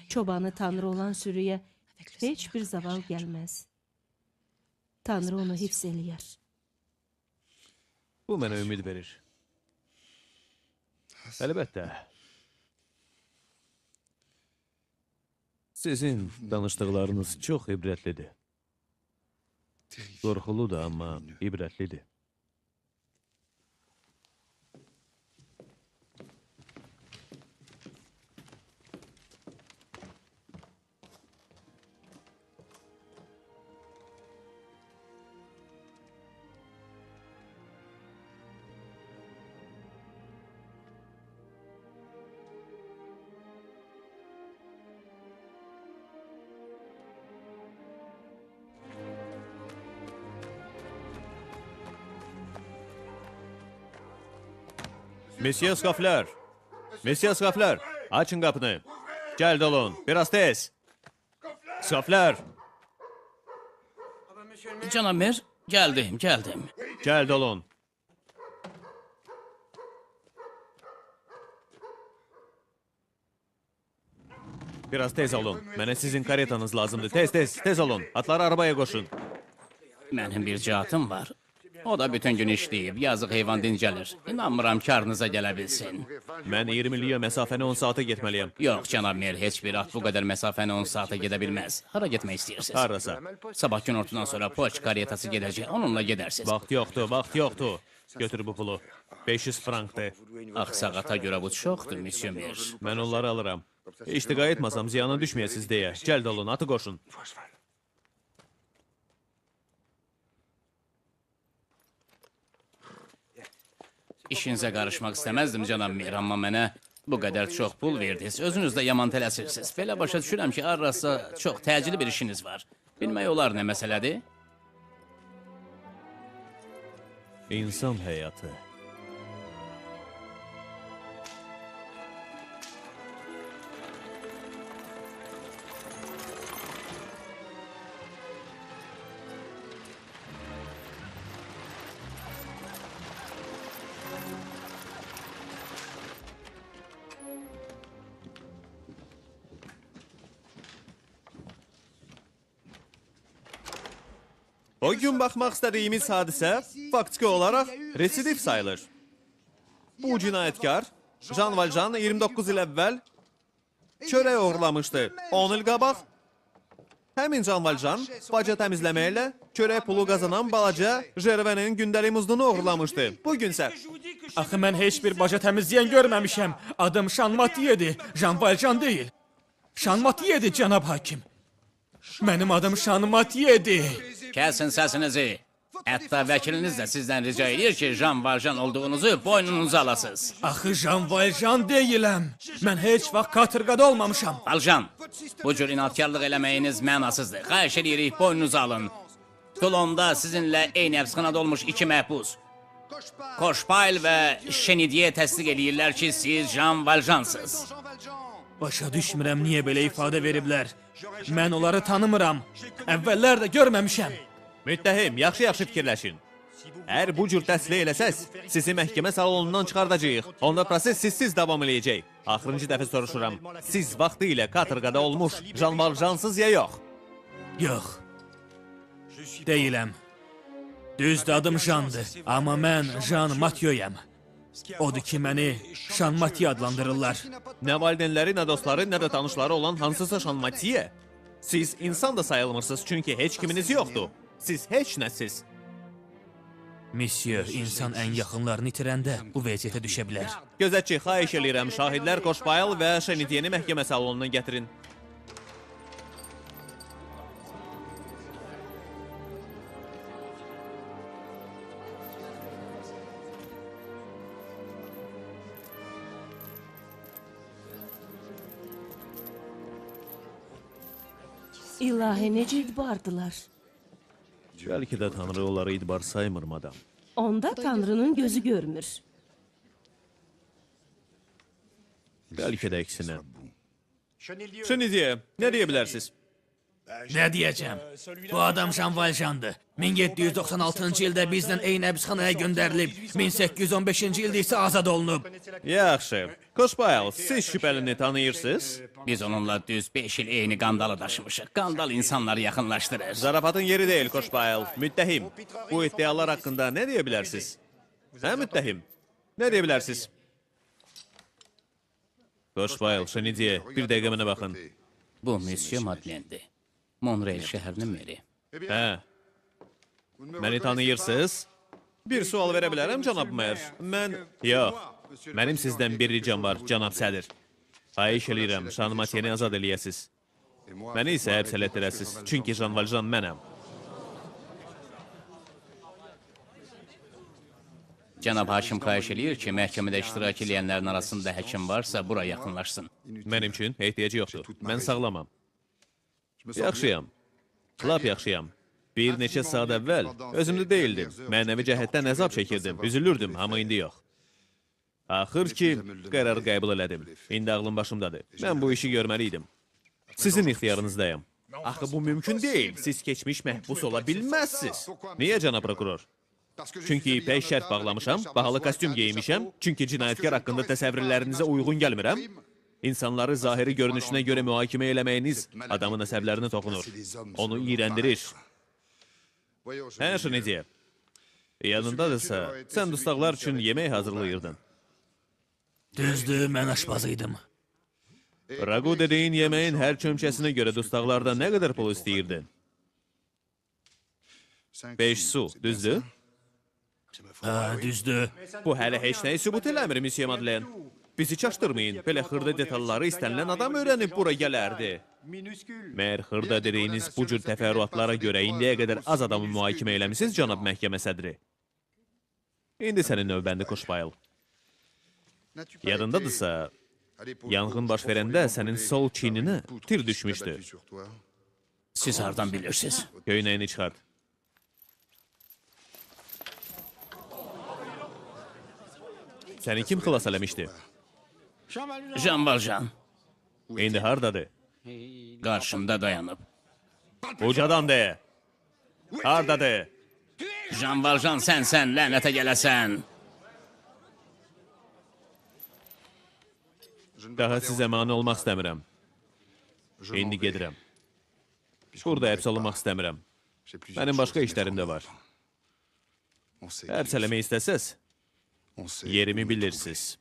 Çobanı Tanrı olan sürüyə heç bir zaval gəlməz. Tanrı onu hifz eləyər. Bu mənə ümid verir. Əlbəttə. Sizin danışdıqlarınız çox ibrətlidir. Qorxuludur, amma ibrətlidir. Monsieur Skafler! Monsieur Skafler! Açın qapını. Cəld olun, biraz tez. Skafler! Cənab Mer, gəldim, gəldim. Cəld olun. Biraz tez olun. Mənə sizin karetanız lazımdır. Tez, tez, tez olun. Atları arabaya qoşun. Mənim bircə atım var. O da bütün gün işləyib, yazıq heyvan dincəlir. İnanmıram karınıza gələ bilsin. Mən 20 liya məsafəni 10 saata getməliyəm. Yox, cənab Mer, heç bir at bu qədər məsafəni 10 saata gedə bilməz. Hara getmək istəyirsiniz? Harasa. Sabah günortadan sonra poçt karetası gedəcək, onunla gedərsiniz. Vaxt yoxdur, vaxt yoxdur. Götür bu pulu. 500 frankdır. Axsağata görə bu çoxdur, Monsieur Mer. Mən onları alıram. Heç də qayıtmasam ziyana düşməyəsiz deyə. Cəld olun, atı qoşun. İşinizə qarışmaq istəməzdim, cənab Mer, amma mənə bu qədər çox pul verdiniz. Özünüz də yaman tələsirsiniz. Belə başa düşürəm ki, Arrasda çox təcili bir işiniz var. Bilmək olar nə məsələdir? İnsan həyatı. O gün baxmaq istədiyimiz hadisə faktiki olaraq residiv sayılır. Bu cinayətkar Jean Valjean 29 il əvvəl çörək oğurlamışdı. 10 il qabaq həmin Jean Valjean baca təmizləməklə çörək pulu qazanan balaca Jervenin gündəlik muzdunu oğurlamışdı. Bugünsə... Axı mən heç bir baca təmizləyən görməmişəm. Adım Jean Mathieu-dir, Jean Valjean deyil. Jean Mathieu-dir, cənab hakim. Mənim adım Jean Mathieu-dir. Kəsin səsinizi. Hətta vəkiliniz də sizdən rica edir ki, Jean Valjean olduğunuzu boynunuza alasınız. Axı Jean Valjean deyiləm. Mən heç vaxt katorqada olmamışam. Valjean, bu cür inadkarlıq eləməyiniz mənasızdır. Xahiş edirik, boynunuza alın. Toulonda sizinlə eyni həbsxanada olmuş iki məhbus. Koşpayl və Şenidye təsdiq eləyirlər ki, siz Jean Valjeansınız. Başa düşmürəm niyə belə ifadə veriblər. Mən onları tanımıram. Əvvəllər də görməmişəm. Müttəhim, yaxşı-yaxşı fikirləşin. Əgər bu cür təsliyə eləsəz, sizi məhkəmə salonundan çıxardacağıq. Onda proses sizsiz davam eləyəcək. Axırıncı dəfə soruşuram, siz vaxtı ilə katorqada olmuş Jean Valjeansız ya yox? Yox, deyiləm. Düzdür, adım Jeandır, amma mən Jean Mathieu-yəm. Odur ki, məni Jean Mathieu adlandırırlar. Nə valideynləri, nə dostları, nə də tanışları olan hansısa Jean Mathieu? Siz insan da sayılmırsınız, çünki heç kiminiz yoxdur. Siz heç nəsiz. Monsieur, insan ən yaxınlarını itirəndə bu vəziyyətə düşə bilər. Gözətçi, xahiş eləyirəm, şahidlər Koşpayl və Şenidiyeni məhkəmə salonuna gətirin. İlahi, necə idbardılar? Bəlkə də Tanrı onları idbar saymır, madam. Onda Tanrının gözü görmür. Bəlkə də əksinə. Şenidiye, nə deyə bilərsiniz? Nə deyəcəm? Bu adam Jean Valjeandır. 1796-cı ildə bizlə eyni həbsxanaya göndərilib. 1815-ci ildə isə azad olunub. Yaxşı. Koşbayl, siz şübhəlini tanıyırsınız? Biz onunla düz 5 il eyni qandalı daşımışıq. Qandal insanları yaxınlaşdırır. Zarafatın yeri deyil Koşbayl. Müttəhim. Bu iddialar haqqında nə deyə bilərsiniz? Hə, müttəhim? Nə deyə bilərsiniz? Koşbayl, Şenidye, bir dəqiqə mənə baxın. Bu Monsieur Madlendir. Monreal şəhərinin meri. Hə. Məni tanıyırsınız? Bir sual verə bilərəm, cənab mer. Mən... Yox. Mənim sizdən bir ricam var, cənab sədr. Xahiş eləyirəm, Jean Matiyeni azad eləyəsiz. Məni isə həbs elətdirəsiz, çünki Jean Valjean mənəm. Cənab hakim xahiş eləyir ki, məhkəmədə iştirak eləyənlərin arasında həkim varsa, bura yaxınlaşsın. Mənim üçün ehtiyacı yoxdur. Mən sağlamam. Yaxşıyam. Lap yaxşıyam. Bir neçə saat əvvəl özümdə deyildim. Mənəvi cəhətdən əzab çəkirdim, üzülürdüm, amma indi yox. Axır ki, qərarı qəbul elədim. İndi ağlım başımdadır. Mən bu işi görməli idim. Sizin ixtiyarınızdayam. Axı bu mümkün deyil. Siz keçmiş məhbus ola bilməzsiniz. Niyə, cənab prokuror? Çünki ipək şərt bağlamışam, bahalı kostyum geymişəm, çünki cinayətkar haqqında təsəvvürlərinizə uyğun gəlmirəm. İnsanları zahiri görünüşünə görə mühakimə eləməyiniz adamın əsəblərinə toxunur. Onu iyrəndirir. Hə, Şenidye. Yanındadırsa, sən dustaqlar üçün yemək hazırlayırdın. Düzdür, mən aşpaz idim. Raqu dediyin yeməyin hər çömçəsinə görə dustaqlardan nə qədər pul istəyirdin? 5 su, düzdür? Hə, düzdür. Bu hələ heç nəyi sübut eləmir, Monsieur Madeleine. Bizi çaşdırmayın. Belə xırda detalları istənilən adam öyrənib bura gələrdi. Məyər xırda dediyiniz bu cür təfərrüatlara görə indiyə qədər az adamı mühakimə eləmisiniz, cənab məhkəmə sədri? İndi sənin növbəndir, Koşbayl. Yadındadırsa, yanğın baş verəndə sənin sol çiyninə tir düşmüşdü. Siz hardan bilirsiniz? Köynəyini çıxart. Səni kim xilas eləmişdi? Jean Valjean. İndi hardadır? Qarşımda dayanıb. Ucadan de. Hardadır? Jean Valjean sənsən, lənətə gələsən. Daha sizə mane olmaq istəmirəm. İndi gedirəm. Burada həbs olunmaq istəmirəm. Mənim başqa işlərim də var. Həbs eləmək istəsəz, yerimi bilirsiniz.